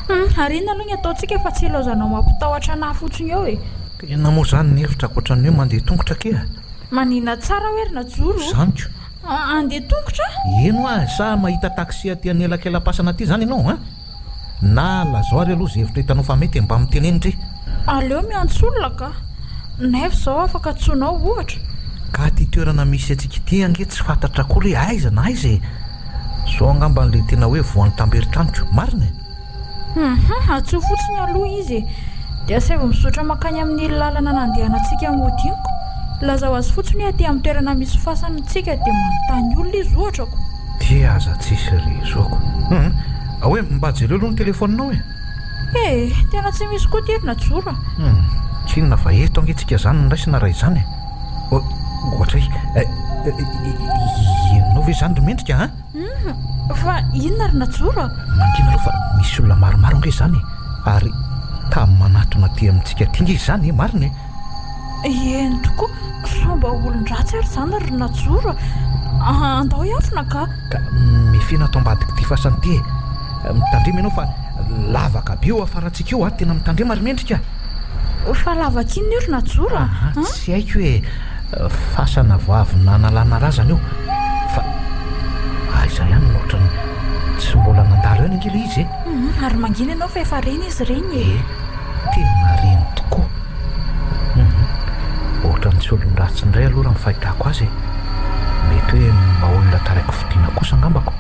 Hum, ary inona aloha ny ataontsika fa tsy ilaozanao mampitahotra anah fotsiny eo e! Ka inona moa izany ny hevitra ankoatran'ny hoe mandeha tongotra akia? Manina tsara hoe ry Najoro o! Izany ko! Handeha tongotra? Eny hoa, sa mahita taxi aty anelakelam-pasana aty izany ianao an? Na lazao ary aloha izay hevitra hitanao fa mety e, mba miteneno ndry. Aleo miantso olona ka! Naivo izao afaka antsoinao ohatra. Ka ity toerana misy antsika ity ange tsy fantatra akory hoe aiza na aiza e! Zao angamba ilay tena hoe voan'ny tamberin-taniko, marina e! Hum, antsoy fotsiny aloha izy e! Dia asaivo mizotra mankany amin'ily lalana nandehanantsika mody iny ko! Lazao azy fotsiny hoe aty amin'ny toerana misy fasana isika dia manontany olona izy ohatra ko! Ty aza tsisy réseau ko. Hum. Hoe mba jereo aloha ny téléphone-nao e. Eh, tena tsy misy koa ty ry Najoro a. Hum, tsy inona fa eto ange tsika zany no raisina raha izany e. Ohatra hoe, ianao ve izany ry Mendrika an? Hum, fa inona ry Najoro a? Mangina aloha fa misy olona maromaro ange izany e, ary tamy manatona aty amintsika aty ange izany e, marina e. Eny tokoa, sao mba olon-dratsy ary izany ry Najoro a! Andao hiafina ka! Ka mifena ato ambadik'ity fasana ity e! Mitandrema ianao fa lavaka be io afarantsika io a! Tena mitandrema ry Mendrika a! Fa lavaka inona io ry Najoro a? Aha, tsy haiko e! Fasana vao avy nanalana razana io. Fa aiza ihany no ohatran'ny tsy mbola nandalo ihany ange ilay izy e! Ary mangina ianao fa efa reny izy ireny e! E, tena reny tokoa. Hum, ohatran'ny tsy olon-dratsy indray aloha raha ny fahitako azy e! Mety hoe mba olona taraiky fodiana kosa angambako.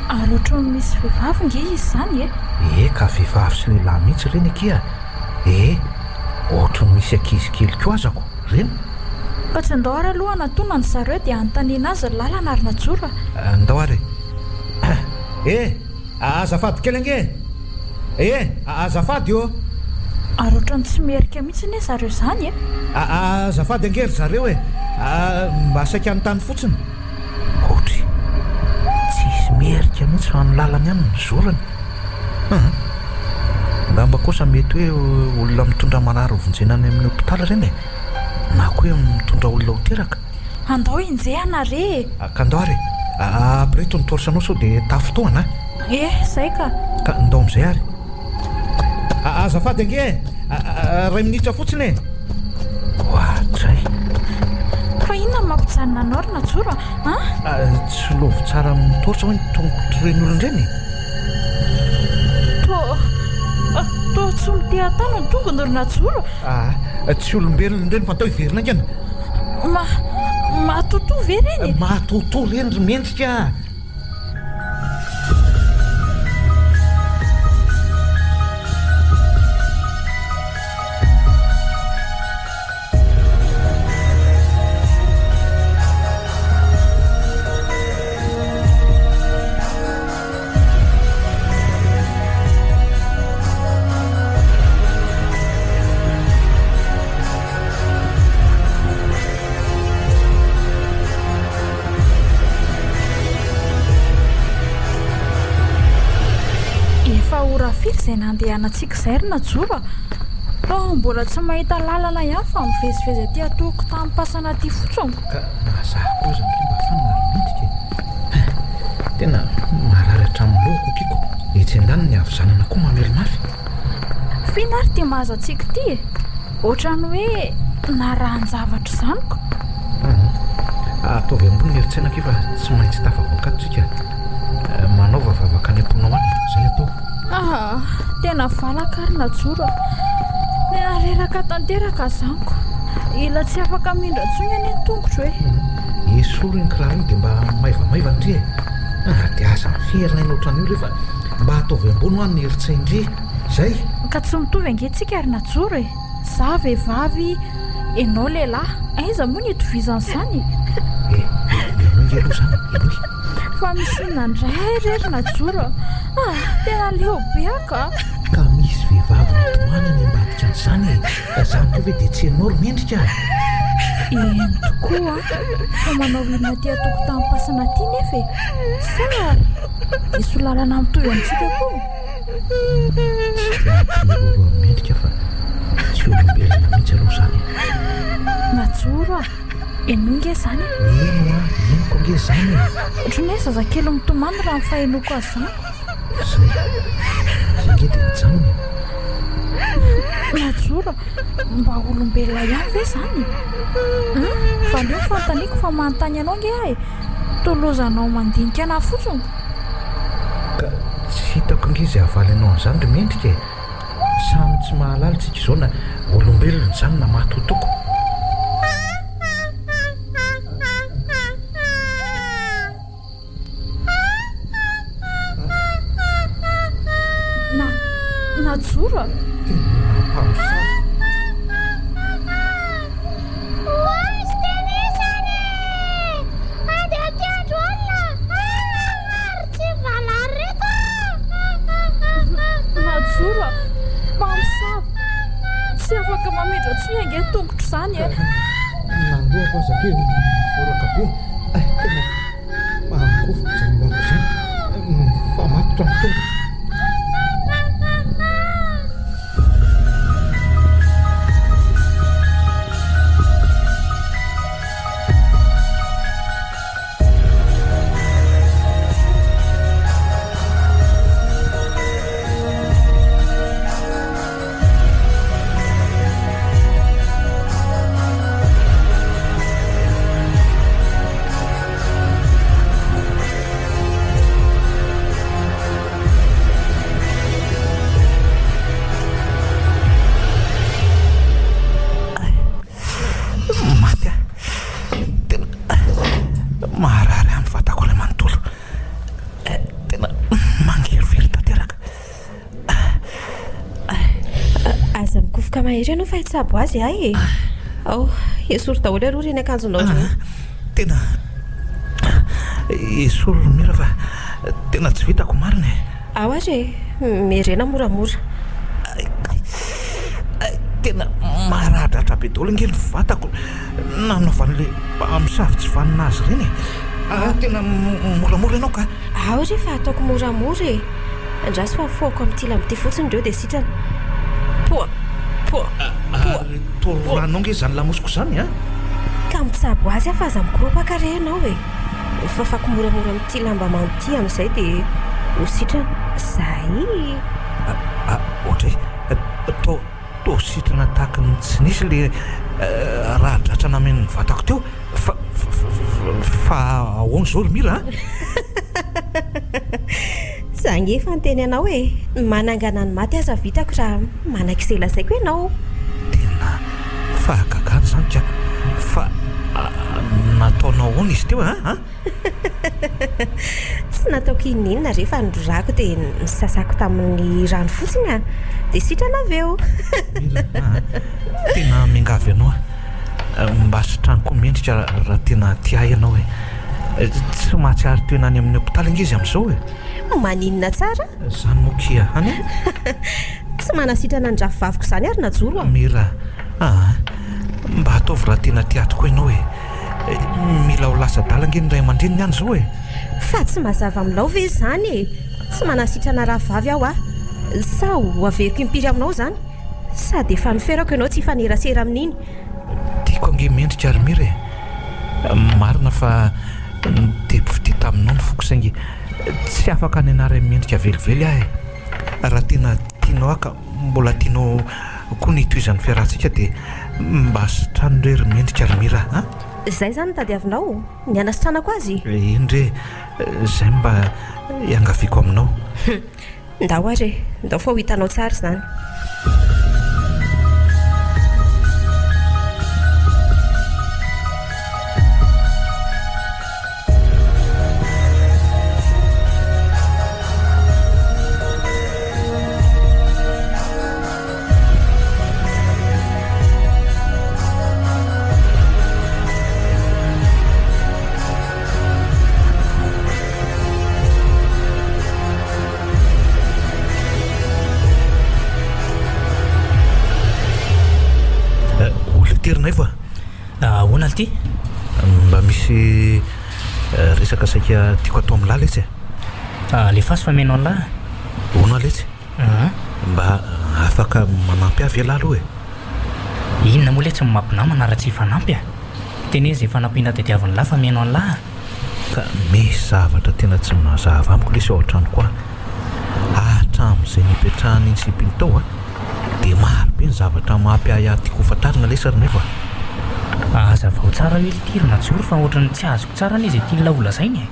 Ary ohatran'ny misy vehivavy nge izy izany e! E, ka vehivavy sy lehilahy mihitsy ireny akia e! Ohatran'ny misy ankizy kely koa azako, ireny. Fa tsy ndao ary aloha hanatona an-dry zareo dia hanontaniana azy ny lalana ary Najoro a! Ndao ary e! E! Azafady kely ange e! E! Azafady ô! Ary ohatran'ny tsy merika mihitsy anie zareo izany e! Azafady ange ry zareo e! Mba saika hanontany fotsiny. Ohatry, tsisy merika mihitsy fa ny lalana ihany no zorany. Hum. Angamba kosa mety hoe olona mitondra marary hovonjena any amin'ny hopitaly ireny e! Na koa hoe mitondra olona ho teraka. Andao hinjehana re e! Ka ndao ary e! Ampireto ny torche anao sao dia tafintohana a! Eh, zay ka! Ka ndao amin'izay ary. Azafady ange e! Iray minitra fotsiny e! Oadray! Fa inona no mampijanona anao ry Najoro a? Tsy lôvy tsara amin'ny torche hoy ny tongotr'ireny olona ireny e! Toa, toa tsy miteha-tany ny tongony ry Najoro a! Tsy olombelona ireny fa ndao hiverina haingana! Ma, mahatotoa ve ireny e? Mahatotoa ireny ry Mendrika a! Efa ora firy izay nandehanantsika izay ry Najoro a? Toa mbola tsy mahita lalana ihany fa mivezivezy aty an-tokotanim-pasana aty fotsiny. Ka na za koa aza ange mba fanina ry Mendrika e! Hein! Tena marary hatramin'ny lohako akia ko! Etsy andaniny ny havizanana koa mamely mafy. F'inona ary ity mahazo antsika ity e? Ohatran'ny hoe narahan-javatra izany ko. Hum. Ataovy ambony ny herin-tsaina akia fa tsy maintsy tafavoaka ato tsika. Manaova vavaka any am-ponao any e, izay atao. Ah, tena valaka ary najoro a. Tena reraka tanteraka izany ko. Ila tsy afaka hamindra intsony anie ny tongotro e. Hum. Esory iny kiraro iny dia mba maivamaivana ndry e. Ah, dia aza miferinaina ohatran'io re fa mba ataovy ambony hoa ny herin-tsain-dry. Zay! Ka tsy mitovy ange tsika ry Najoro e! Za vehivavy, enao lehilahy, aiza moa ny itovizan'izany e? Eh, henoy nge aloha zany e, henoy. Fa misy inona indray re ry Najoro a! Ah, tena leo be aho ka! Ka misy vehivavy mitomany any ambadika an'izany e! Zany koa ve dia tsy henonao ry Mendrika a? Eny tokoa a! Fa manao inona aty an-tokotanim-pasana aty nefa e? Sa diso lalana mitovy amintsika koa? Tsy te hampihorohoro an'i Mendrika fa tsy olombelona mihitsy aloha izany e. Najoro a! Henoy nge izany e! Heno a! Henoko ange izany e! Ohatran'ny hoe zazakely mitomany raha ny fahenoako azy izany. Izay! Izay ange dia nijanona e! Najoro a! Mba olombelona ihany ve izany e? Hum! Valio ny fanontaniako fa manontany anao ange aho e! Toa lozanao mandinika anah fotsiny. Ka tsy hitako ange izay havaly anao an'izany ry Mendrika e! Samy tsy mahalala tsika izao na olombelona izany na maty ho toko. Na, najoro a! Tena mpamosavy. Ho azy tenisany e! Andeha aty andro alina ary tsy valary reto a! Najoro a! Mpamosavy! Tsy afaka mamindra intsony ange ny tongotro izany e! Nandoa aho aza ve mivoraka be e! Tena mahakofoka izany lalako izany! Mifamatotra ny tongotro. Aza mikofoka mahery ianao fa hitsabo azy ahy e. Ao, esory daholo aloha ireny akanjonao ireny. Tena esory ry Mira fa tena tsy vitako marina e. Ao ary e, miherena moramora. Tena maradratra be daholo ange ny vatako nanaovan'ilay mpamosavy tsy vanona azy ireny e. Ah, tena moramora ianao ka. Ao re fa ataoko moramora e. Andraso fa afohako amin'ity lamba ity fotsiny ireo dia sitrana. Poa! Poa! Poa! Ary tororanao ange izany lamosiko izany an! Ka mitsabo azy aho fa aza mikoropaka re ianao e. Fafako moramora amin'ity lamba mando ity amin'izay dia ho sitrana. Zay! Ah, ohatray, toa toa sitrana tahaky ny tsy nisy ilay raha-dratra nameno ny vatako teo. Fa, fa ahoana izao ry Mira a? Za ange efa niteny anao e! Ny manangana ny maty aza vitako raha manaiky izay lazaiko ianao. Tena fahagagana izany ka! Fa nataonao ahoana izy teo a? Tsy nataoko inon'inona re fa norako dia nosasako tamin'ny rano fotsiny a! Dia sitrana avy eo. Mira a! Tena miangavy anao aho, mba sitrano koa mendrika raha tena tia ahy ianao e! Tsy mahatsiaro tena any amin'ny hopitaly ange izy amin'izao e! Maninona tsara? Izany moa kia any e! Tsy manasitrana ny rafivaviko izany ary najoro a! Mira a! Mba ataovy raha tena tia ahy tokoa ianao e! Mila ho lasa adala ange ny ray aman-dreniny any izao e! Fa tsy mazava aminao ve izany e! Tsy manasitrana rahavavy aho a! Sa ho averiko impiry aminao izany? Sady efa noferako ianao tsy hifanerasera amin'iny. Tiako ange mendrika ry Mira e! Marina fa niteby fitia taminao ny foko saingy tsy afaka ny hanary an'i Mendrika velively aho e! Raha tena tianao aho ka mbola tianao koa ny hitohizan'ny fiarahantsika dia mba sitrano re ry Mendrika ry Mira a! Izay izany no tadiavinao? Ny hanasitranako azy? Eny re, izay no mba iangaviako aminao. Ndao ary e, ndao fa ho hitanao tsara izany. Olona tery Naivo a! Ahoana lty? Mba misy resaka saika tiako atao amin'lah letsy e! Alefaso fa mino an'lah. Ahoana letsy? Mba afaka manampy ahy ve lah aloha e? Inona moa letsy no mampinamana raha tsy hifanampy a! Teneno izay fanampiana tadiavin'lah fa mino an'lah a! Ka misy zavatra tena tsy mazava amiko lesy ao an-tranoko aho. Hatramin'izay nipetrahan'iny sipa iny tao dia maro be ny zavatra mampiahiahy tiako ho fantarina lesy ry Naivo a! Hazavao tsara hoe ity ry Najoro fa ohatran'ny tsy azoko tsara anie izay tian'lah holazaina e!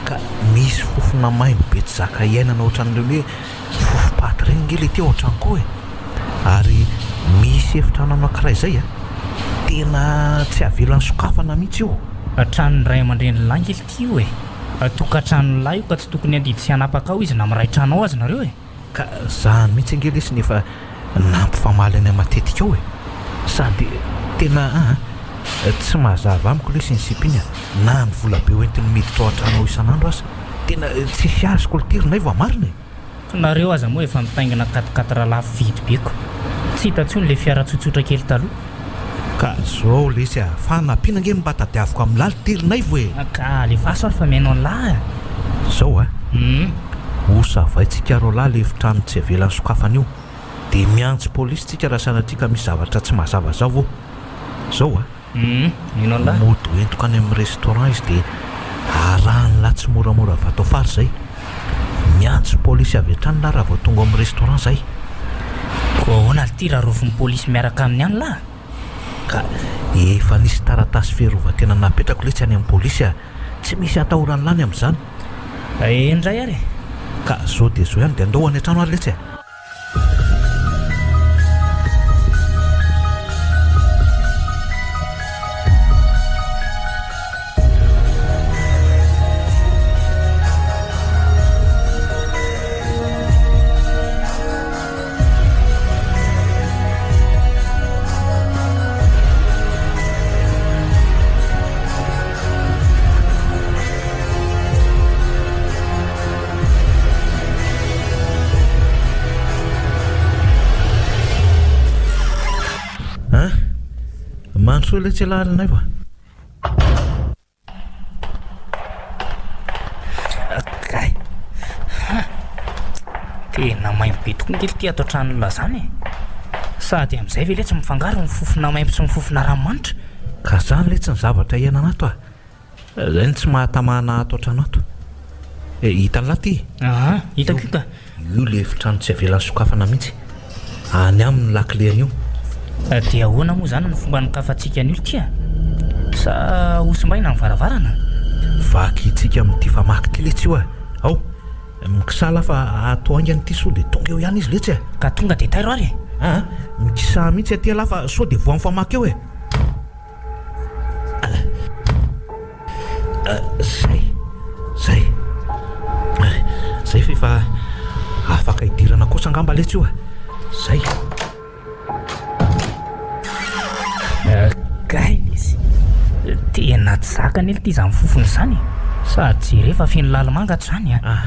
Ka misy fofona maimbo be tsy zaka iainana ohatran'ireny hoe fofom-paty ireny nge le ty ao an-trano koa e! Ary misy efitrano anankiray izay a! Tena tsy avelany sokafana mihitsy io. Tranon'ny ray aman-drenin'lah nge lty io e! Tokantranon'lah io ka tsy tokony handidy sy hanapaka ao izy na miray trano ao aza nareo e! Ka zany mihitsy ange lesy ny efa nampifamaly anay matetika ao e! Sady tena aa tsy mazava amiko lesy ny sipa iny a! Na ny vola be hoentiny miditra ao an-trano ao isan'andro aza tena tsisy azoko lty ry Naivo a! Marina e! Nareo aza moa efa mitaingina quatre quatre lafo vidy be ko! Tsy hita intsony le fiara tsotsotra kely taloha. Ka zao lesy a! Fanampiana ange no mba tadiaviko amin'lah lty ry Naivo e! Ka alefaso ary fa mihaino an'lah a! Zao a! Ho savaintsika roalahy le efitrano tsy avelan'ny sokafana io. Dia miantso polisy tsika raha sanatria ka misy zavatra tsy mazava zao vao. Zao a! Mino an'lah. Mody ho entiko any amin'ny restaurant izy dia arahan'lah tsimoramora avy ato afara izay. Miantso polisy avy hatrany lah raha vao tonga ao amin'ny restaurant zay. Koa ahoana lty raha rofin'ny polisy miaraka aminy any lah? Ka efa nisy taratasy fiarovan-tena napetrako letsy any amin'ny polisy a! Tsy misy atahoran'lah ny amin'izany. Eny indray ary e! Ka zao dia zao ihany dia andao ho any an-trano ary letsy e! Mandrosoa letsy ialahy ry Naivo a! Kay! Ha! Tena maimbo be tokoa ange ity ato an-tranon'i Lazana e! Sady amin'izay ve letsy mifangaro ny fofona maimbo sy ny fofona ranomanitra? Ka zany letsy ny zavatra iainana ato a! Zay no tsy mahatamana ato an-trano ato. E, hitan'lah ty? Aa, hitako io ka. Io le efitrano tsy avelany sokafana mihitsy. Any aminy ny lakile-ny io. Dia ahoana moa izany ny fomba hanokafantsika an'io ity a? Sa hosimbaina ny varavarana? Vakintsika amin'ity famaky ity letsy io a! Ao, mikisala fa ato haingana ity sao dia tonga eo ihany izy letsy a! Ka tonga dia tairo ary e! Aa, mikisaha mihitsy aty ialahy fa sao dia voan'ny famaky eo e! Zay, zay, zay fa efa afaka idirana kosa angamba letsy io a! Zay. Kay lesy, tena tsy zaka anie ity izany fofona izany e! Sady jereo fa feno lalimanga ato izany a! Ah,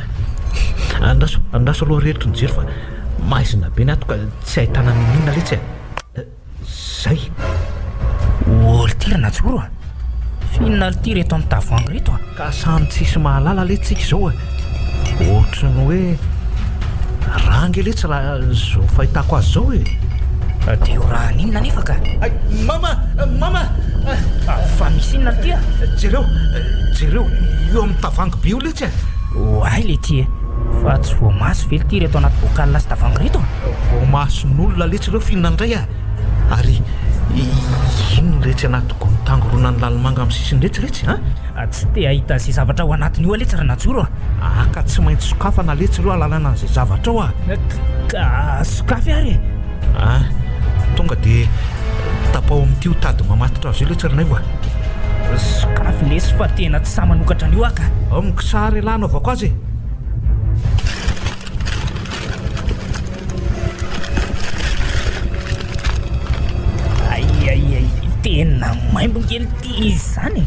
andraso, andraso aloha reto ny jiro fa maizina be ny ato ka tsy ahitana n'inon'inona letsy a! Zay. Ô lty ry Najoro a! F'inona lty reto amin'ny tavoahangy reto a? Ka samy tsisy mahalala letsy tsika izao e! Ohatry ny hoe raha ange letsy raha izao fahitako azy izao e! Dia ho raha haninona anefa ka? Hay! Mama! Mama! Fa misy inona lty a? Jereo! Jereo! Io amin'ny tavoahangy be io letsy e! Oay lety e! Fa tsy voamaso ve lty reto anaty bocal sy tavoahangy reto a? Voamason'olona letsy ireo f'inona indray a! Ary inona iretsy anaty gony tangoronan'ny lalimanga amin'ny sisiny iretsy letsy a? Tsy te hahita izay zavatra ao anatiny io aho letsy Ranajoro a! Ah ka tsy maintsy sokafana letsy ireo halalana an'izay zavatra ao a! Ka sokafy ary e! Ah, tonga dia tapaho amin'ity io tady mamatotra azy io letsy Ranaivo a! Sokafy lesy fa tena tsy sahy manokatra an'io aho ka! Ao mikisary elah anaovako azy e! Ay ay ay, tena maimbo kely ity izy izany e.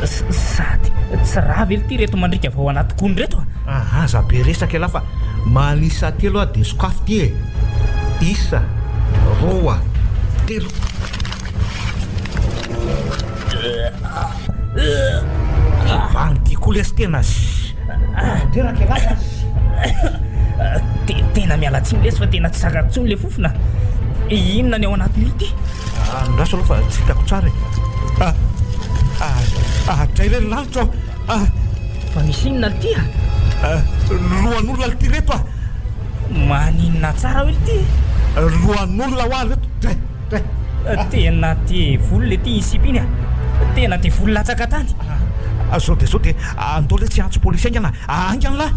Sady tsy raha ve ity reto mandriaka vao anaty gony reto a? Aza be resaka ialahy fa manisa telo aho dia sokafy ity e. Isa, roa, telo. Vangy koa lesy tena Tanteraka ialahy a! Tena miala tsiny lesy fa tena tsy zakako intsony le fofona. Inona ny ao anatin'io ity? Andraso aloha fa tsy hitako tsara e. Ah, ah, ah, dray re ny lalitra ô! Ah. Fa misy inona ity a? Ah, lohan'olona ity reto a! Maninona tsara hoe ity? Lohan'olona hoa reto, dray. Tena devoly le ty sipa iny a! Tena devoly latsaka tany! Zao dia zao dia andao letsy hiantso polisy haingana a! Haingana lahy!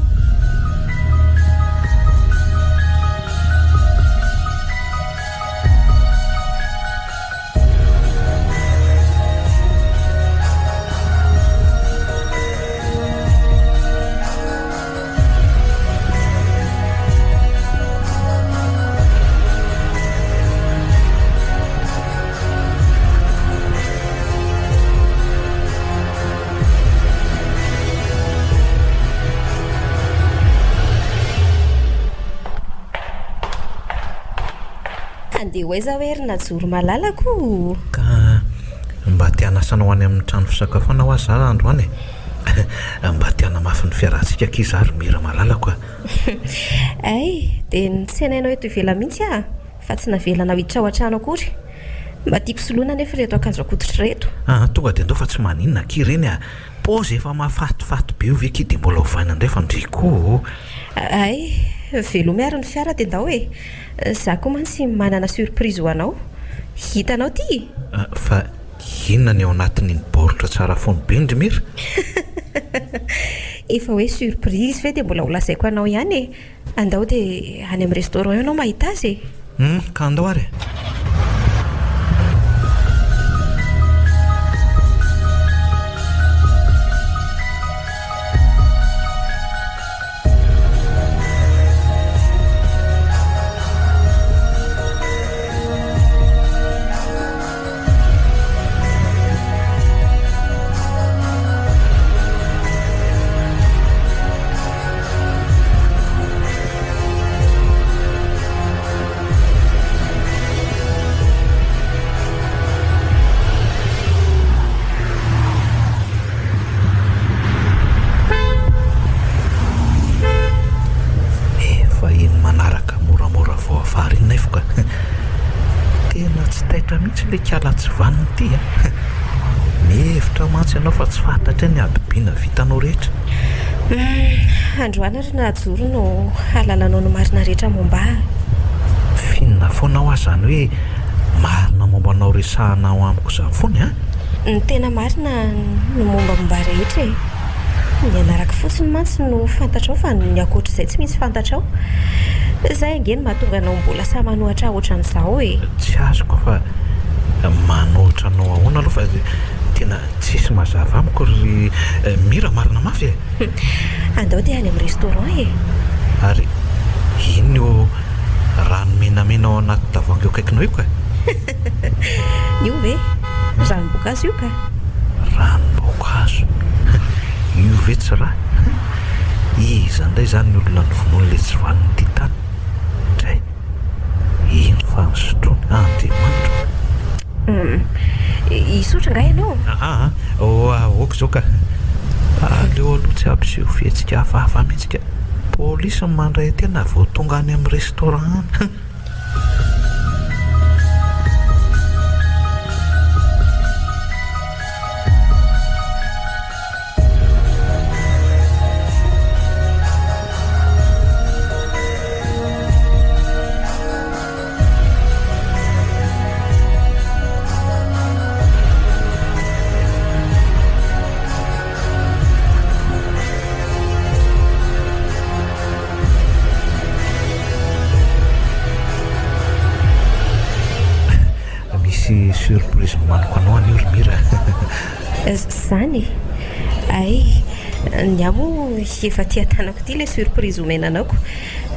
Handeha ho aiza hoe ry Najoro malalako o? Ka mba te hanasa anao any amin'ny trano fisakafoana hoa za androany e! Mba te hanamafy ny fiarahantsika akia za ry Mira malalako a! Hay, dia notsenainao eto ivelany mihitsy aho fa tsy navelanao hiditra ao an-trano akory. Mba tiako soloina anefa ireto akanjo akoditra ireto. Aa, tonga dia andao fa tsy maninona akia ireny a! Paozy efa mahafatifaty be io ve akia dia mbola ovaina indray fa ndry koa ô! Hay, velomy ary ny fiara dia ndao e! Za koa mantsy manana surprise ho anao. Hitanao ity? Fa Inona ny ao anatin'iny baoritra tsara fono be iny ry Mira? Efa hoe surprise ve dia mbola ho lazaiko anao ihany e! Andao dia any amin'ny restaurant ianao mahita azy e! Hum, ka andao ary e! taitra mihitsy ilay kala tsy vanona ity a! Mihevitra mantsy ianao fa tsy fantatray ny habibiana vitanao rehetra. Humm, androany ry Najoro no hahalalanao ny marina rehetra momba ahy. Finina foana hoa izany hoe marina momba anao resahanao amiko izany foana an! Ny tena marina ny mombamomba rehetra e! Ny anarako fotsiny mantsy no fantatrao fa ny ankoatr'izay tsy misy fantatrao. Izay ange no mahatonga anao mbola sahy manohatra ahy ohatran'izao e! Tsy azoko fa manohitra anao ahoana aloha fa tena tsisy mazava amiko ry Mira marina mafy e! Andao dia any amin'ny restaurant e! Ary inona io rano menamena ao anaty tavoahangy eo akaikinao io ka? Io ve? Ranom-boankazo io ka! Ranom-boankazo? Io ve tsy ra? Iza indray izany ny olona novonoin'ilay tsy vanona ity tany? Dray! Iny fa nisotroany Andriamanitra ô! Hisotro angaha ianao? Aa, ok izao ka! Aleo aloha tsy hampiseho fihetsika hafahafa mihitsy ka! Polisy no mandray tena vao tonga any amin'ny restaurant any. Misy surprise nomaniko anao anio ry Mira. Zany e! Hay, ny ahy moa efa aty an-tanako ity ilay surprise omena anao ko.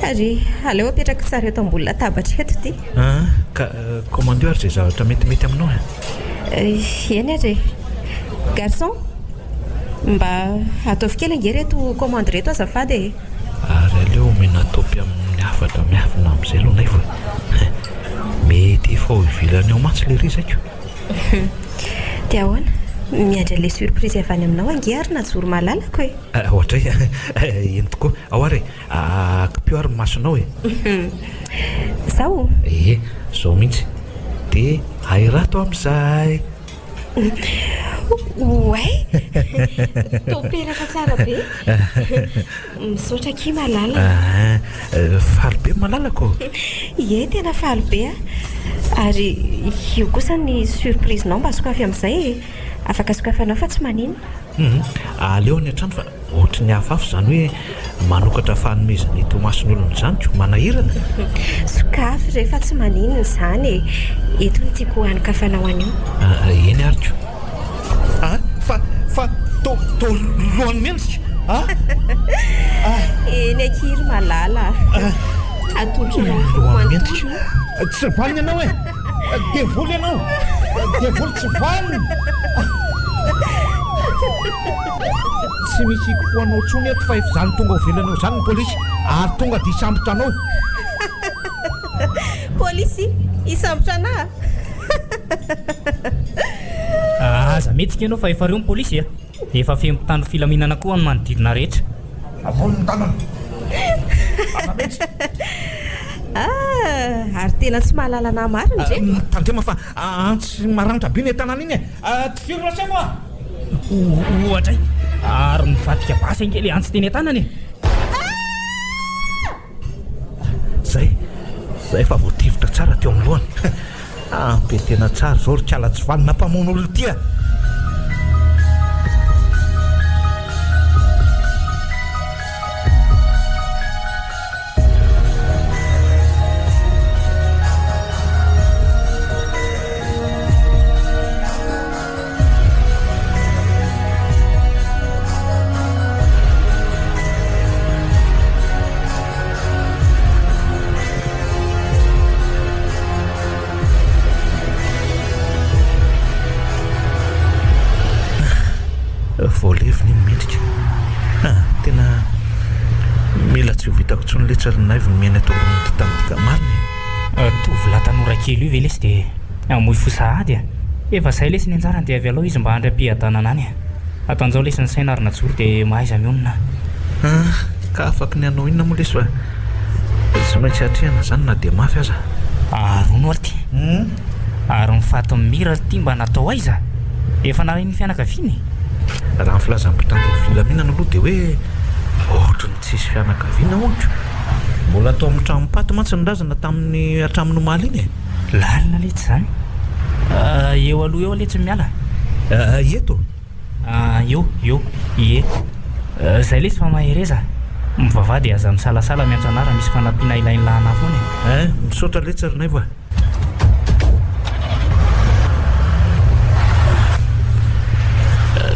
Ary aleo apetrako tsara eto ambony latabatra eto ity. Aa, ka commandeo ary izay zavatra metimety aminao e. Eny ary e. Garçon, mba ataovy kely ange ireto commande ireto azafady e. Ary aleo omena ataopy amin'ny hafatra miafina amin'izay aloha Naivo e. Mety efa ao ivelany ao mantsy ilay resaka. Dia ahoana? Miandry an'ilay surprise avy any aminao ange ary Najoro malalako e. Ohatray, eny tokoa. Ao ary e. Akipio ary ny masonao e. Izao? Ie, izao mihitsy. Dia ahirato amin'izay. Oay! Toa peratra tsara be. Misaotra akia Malala. Aa, faly be Malalako. Ie, tena faly be aho. Ary io kosa ny surprise-nao mba sokafy amin'izay e. Afaka sokafanao fa tsy maninona. Hum, aleo any an-trano fa ohatry ny hafahafa izany hoe manokatra fanomezana eto imason'ny olona izany ko, manahirana. Sokafy re fa tsy maninona izany e, eto no tiako hanokafanao an'io. Ah, eny ary ko. Ah, fa, fa, to, to lohan'ny mendrika ah! Ah! Eny akia ry Malala a! Atolotro anao ny foko manontolo. Tsy vanona ianao e! Devoly ianao! Devoly tsy vanona! Tsy misy hikofohanao intsony eto fa efa izany tonga ho velanao izany ny polisy ary tonga dia hisambotra anao. Polisy hisambotra anah? Aza mihetsika ianao fa efa reo ny polisy a! Efa feno mpitandro filaminana koa ny manodidina rehetra. Ambony ny tanana. Aza mihetsika. Ah, ary tena tsy mahalala anah marina ndry e. Tandrema fa antsy maranitra be ny tanana iny e. Tifiro rasefo a! Ohatra e! Ary mivadika basy ange le antsy teny an-tanana e! Zay, zay fa voatifitra tsara teo amin'ny lohany. Ampy tena tsara izao ry kala tsy vanona mpamono olona ity a! Voalevina iny mendrika. Ah, tena mila tsy ho vitako intsony letsy ry Naivo ny miaina eto ambonin'ity tany ity ka. Marina e. Tovolahy tanora kely io ve lesy dia hamoy fo sahady a! Efa zay lesy ny anjarany dia avelao izy mba handry am-piadanana any a! Atanjao lesy ny saina ary najoro dia mahaiza mionona a! Ah, ka afaky ny hanao inona moa lesy fa tsy maintsy atrehana izany na dia mafy aza. Ary hono ary ty? Ary ny fatin'i Mira ity mba natao aiza? Efa narahin'ny fianakaviany e? Raha ny filazan'ny mpitandro ny filaminana aloha dia hoe ohatry ny tsisy fianakaviana hono ko. Mbola tao amin'ny tranom-paty mantsy ny razana tamin'ny hatramin'ny omaly iny e. Lalina letsy izany. Eo aloha eo letsy miala. Eto? Ah, eo, eo, ie. Zay lesy fa mahereza. Mivavaha dia aza misalasala miantso anah raha misy fanampiana ilain'i Lahana foana e. Eh, misaotra letsy ry Naivo a.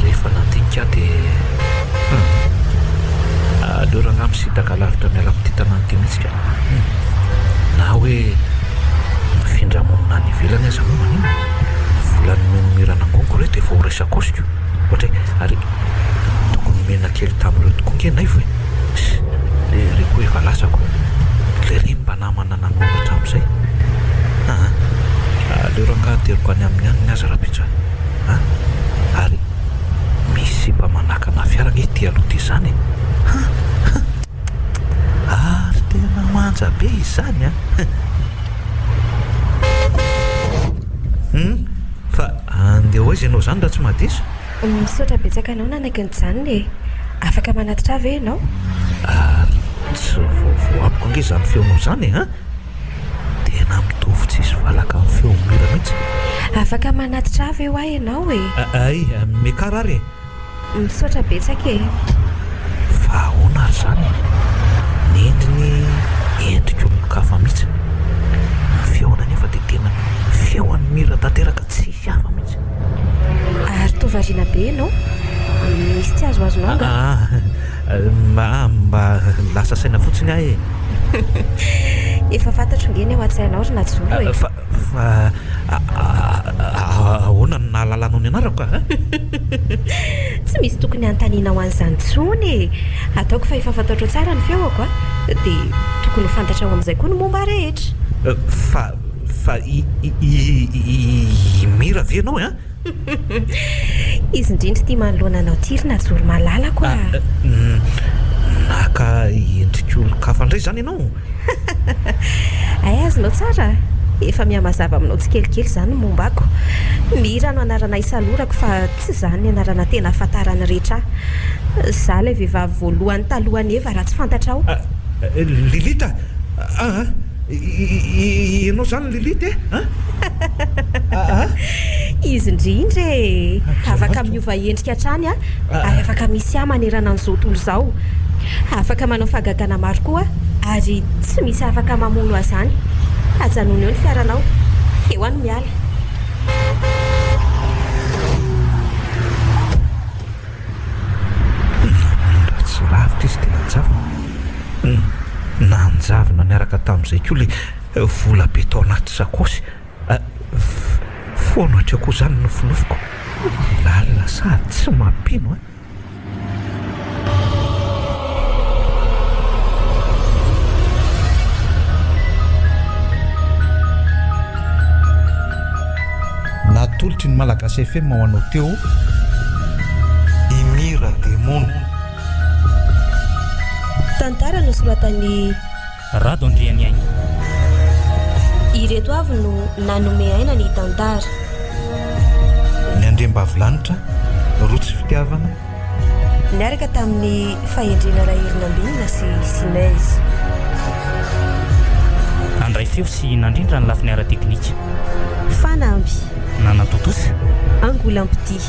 Rehefa nandinika aho dia hum, aleo rangahy misintaka lavitra miala amin'ity tanàna ity mihitsy ka. Hum, na hoe mifindra monina any ivelany aza moa maninona? Vola nomen'i Mira nangoniko ireto efa ho iray sakaosiko. Ohatra hoe, ary tokony nomena kely tamin'ireo tokoa ange Naivo e! Ss, lery koa efa lasako. Lery mba namana nanohana hatramin'izay. Aa, aleo rangahy ateriko any aminy any ny aza rahampitso a! Ary misy sipa manakana fiara ange ity aloha ity izany e! Ha! Ha! Ary tena manja be izany an! Hum, fa andeha ho aiza ianao izany raha tsy mahadiso? Misaotra betsaka anao nanaiky nijanona e! Afaka manatitra ahy ve ianao? Ary tsy vaovao amiko ange izany feonao izany e! An! Tena mitovy tsisy valaka amin'ny feon'i Mira mihitsy. Afaka manatitra ahy ve hoa ianao e? Ay, miakara ary e! Misaotra betsaka e! Fa ahoana ary izany e? Ny endriny endrik'olon-kafa mihitsy. Ny feony anefa dia tena feo an'i Mira tanteraka tsisy hafa mihitsy. Ary toa variana be ianao? Misy tsy azoazonao angaha? Aa, mba lasa saina fotsiny aho e! Efa fantatro nge ny ao an-tsainao ry Najoro e! Fa, fa ahoana no nahalalanao ny anarako a? Tsy misy tokony hanontanianao an'izany intsony e! Ataoko fa efa fantatrao tsara ny feoko a! Dia tokony ho fantatrao amin'izay koa ny momba rehetra. Fa, fa i, i, i Mira ve ianao e? Izy indrindra ity manoloana anao ity ry Najoro malalako a! Naka endrik'olon-kafa indray izany ianao? Hay azonao tsara a! Efa mihamazava aminao tsikelikely izany ny momba ako. Mira no anarana isalorako fa tsy izany ny anarana tena ahafantaran'ny rehetra ahy. Izaho ilay vehivavy voalohany talohan'i Eva raha tsy fantatrao. Lilith a! Aa! Ianao izany Lilith e? A! Aa! Izy indrindra e! Afaka miova endrika hatrany aho ary afaka misy ahy manerana an'izao tontolo izao. Afaka manao fahagagana maro koa aho ary tsy misy afaka mamono ahy izany. Ajanony eo ny fiaranao. Eo aho no miala. Namindra tsy lavitra izy dia nanjavona. Nanjavona niaraka tamin'izay koa ilay vola be tao anaty sakaosy. Foana hatreo koa izany ny nofinofiko. Lalina sady tsy mampino an! Natolotry ny Malagasy FM ho anao teo i Mira Demony. Tantara nosoratan'i. Rado Andrianiaina. Ireto avy no nanome aina ny tantara. Ny Andriambavilanitra, Rotsy Fitiavana. Niaraka tamin'i Fahendrena Raherinambinina sy Simeuse. Nandray feo sy nandrindra ny lafiny ara-teknika. Fanamby. Nanatontosa. Angolam-pitia.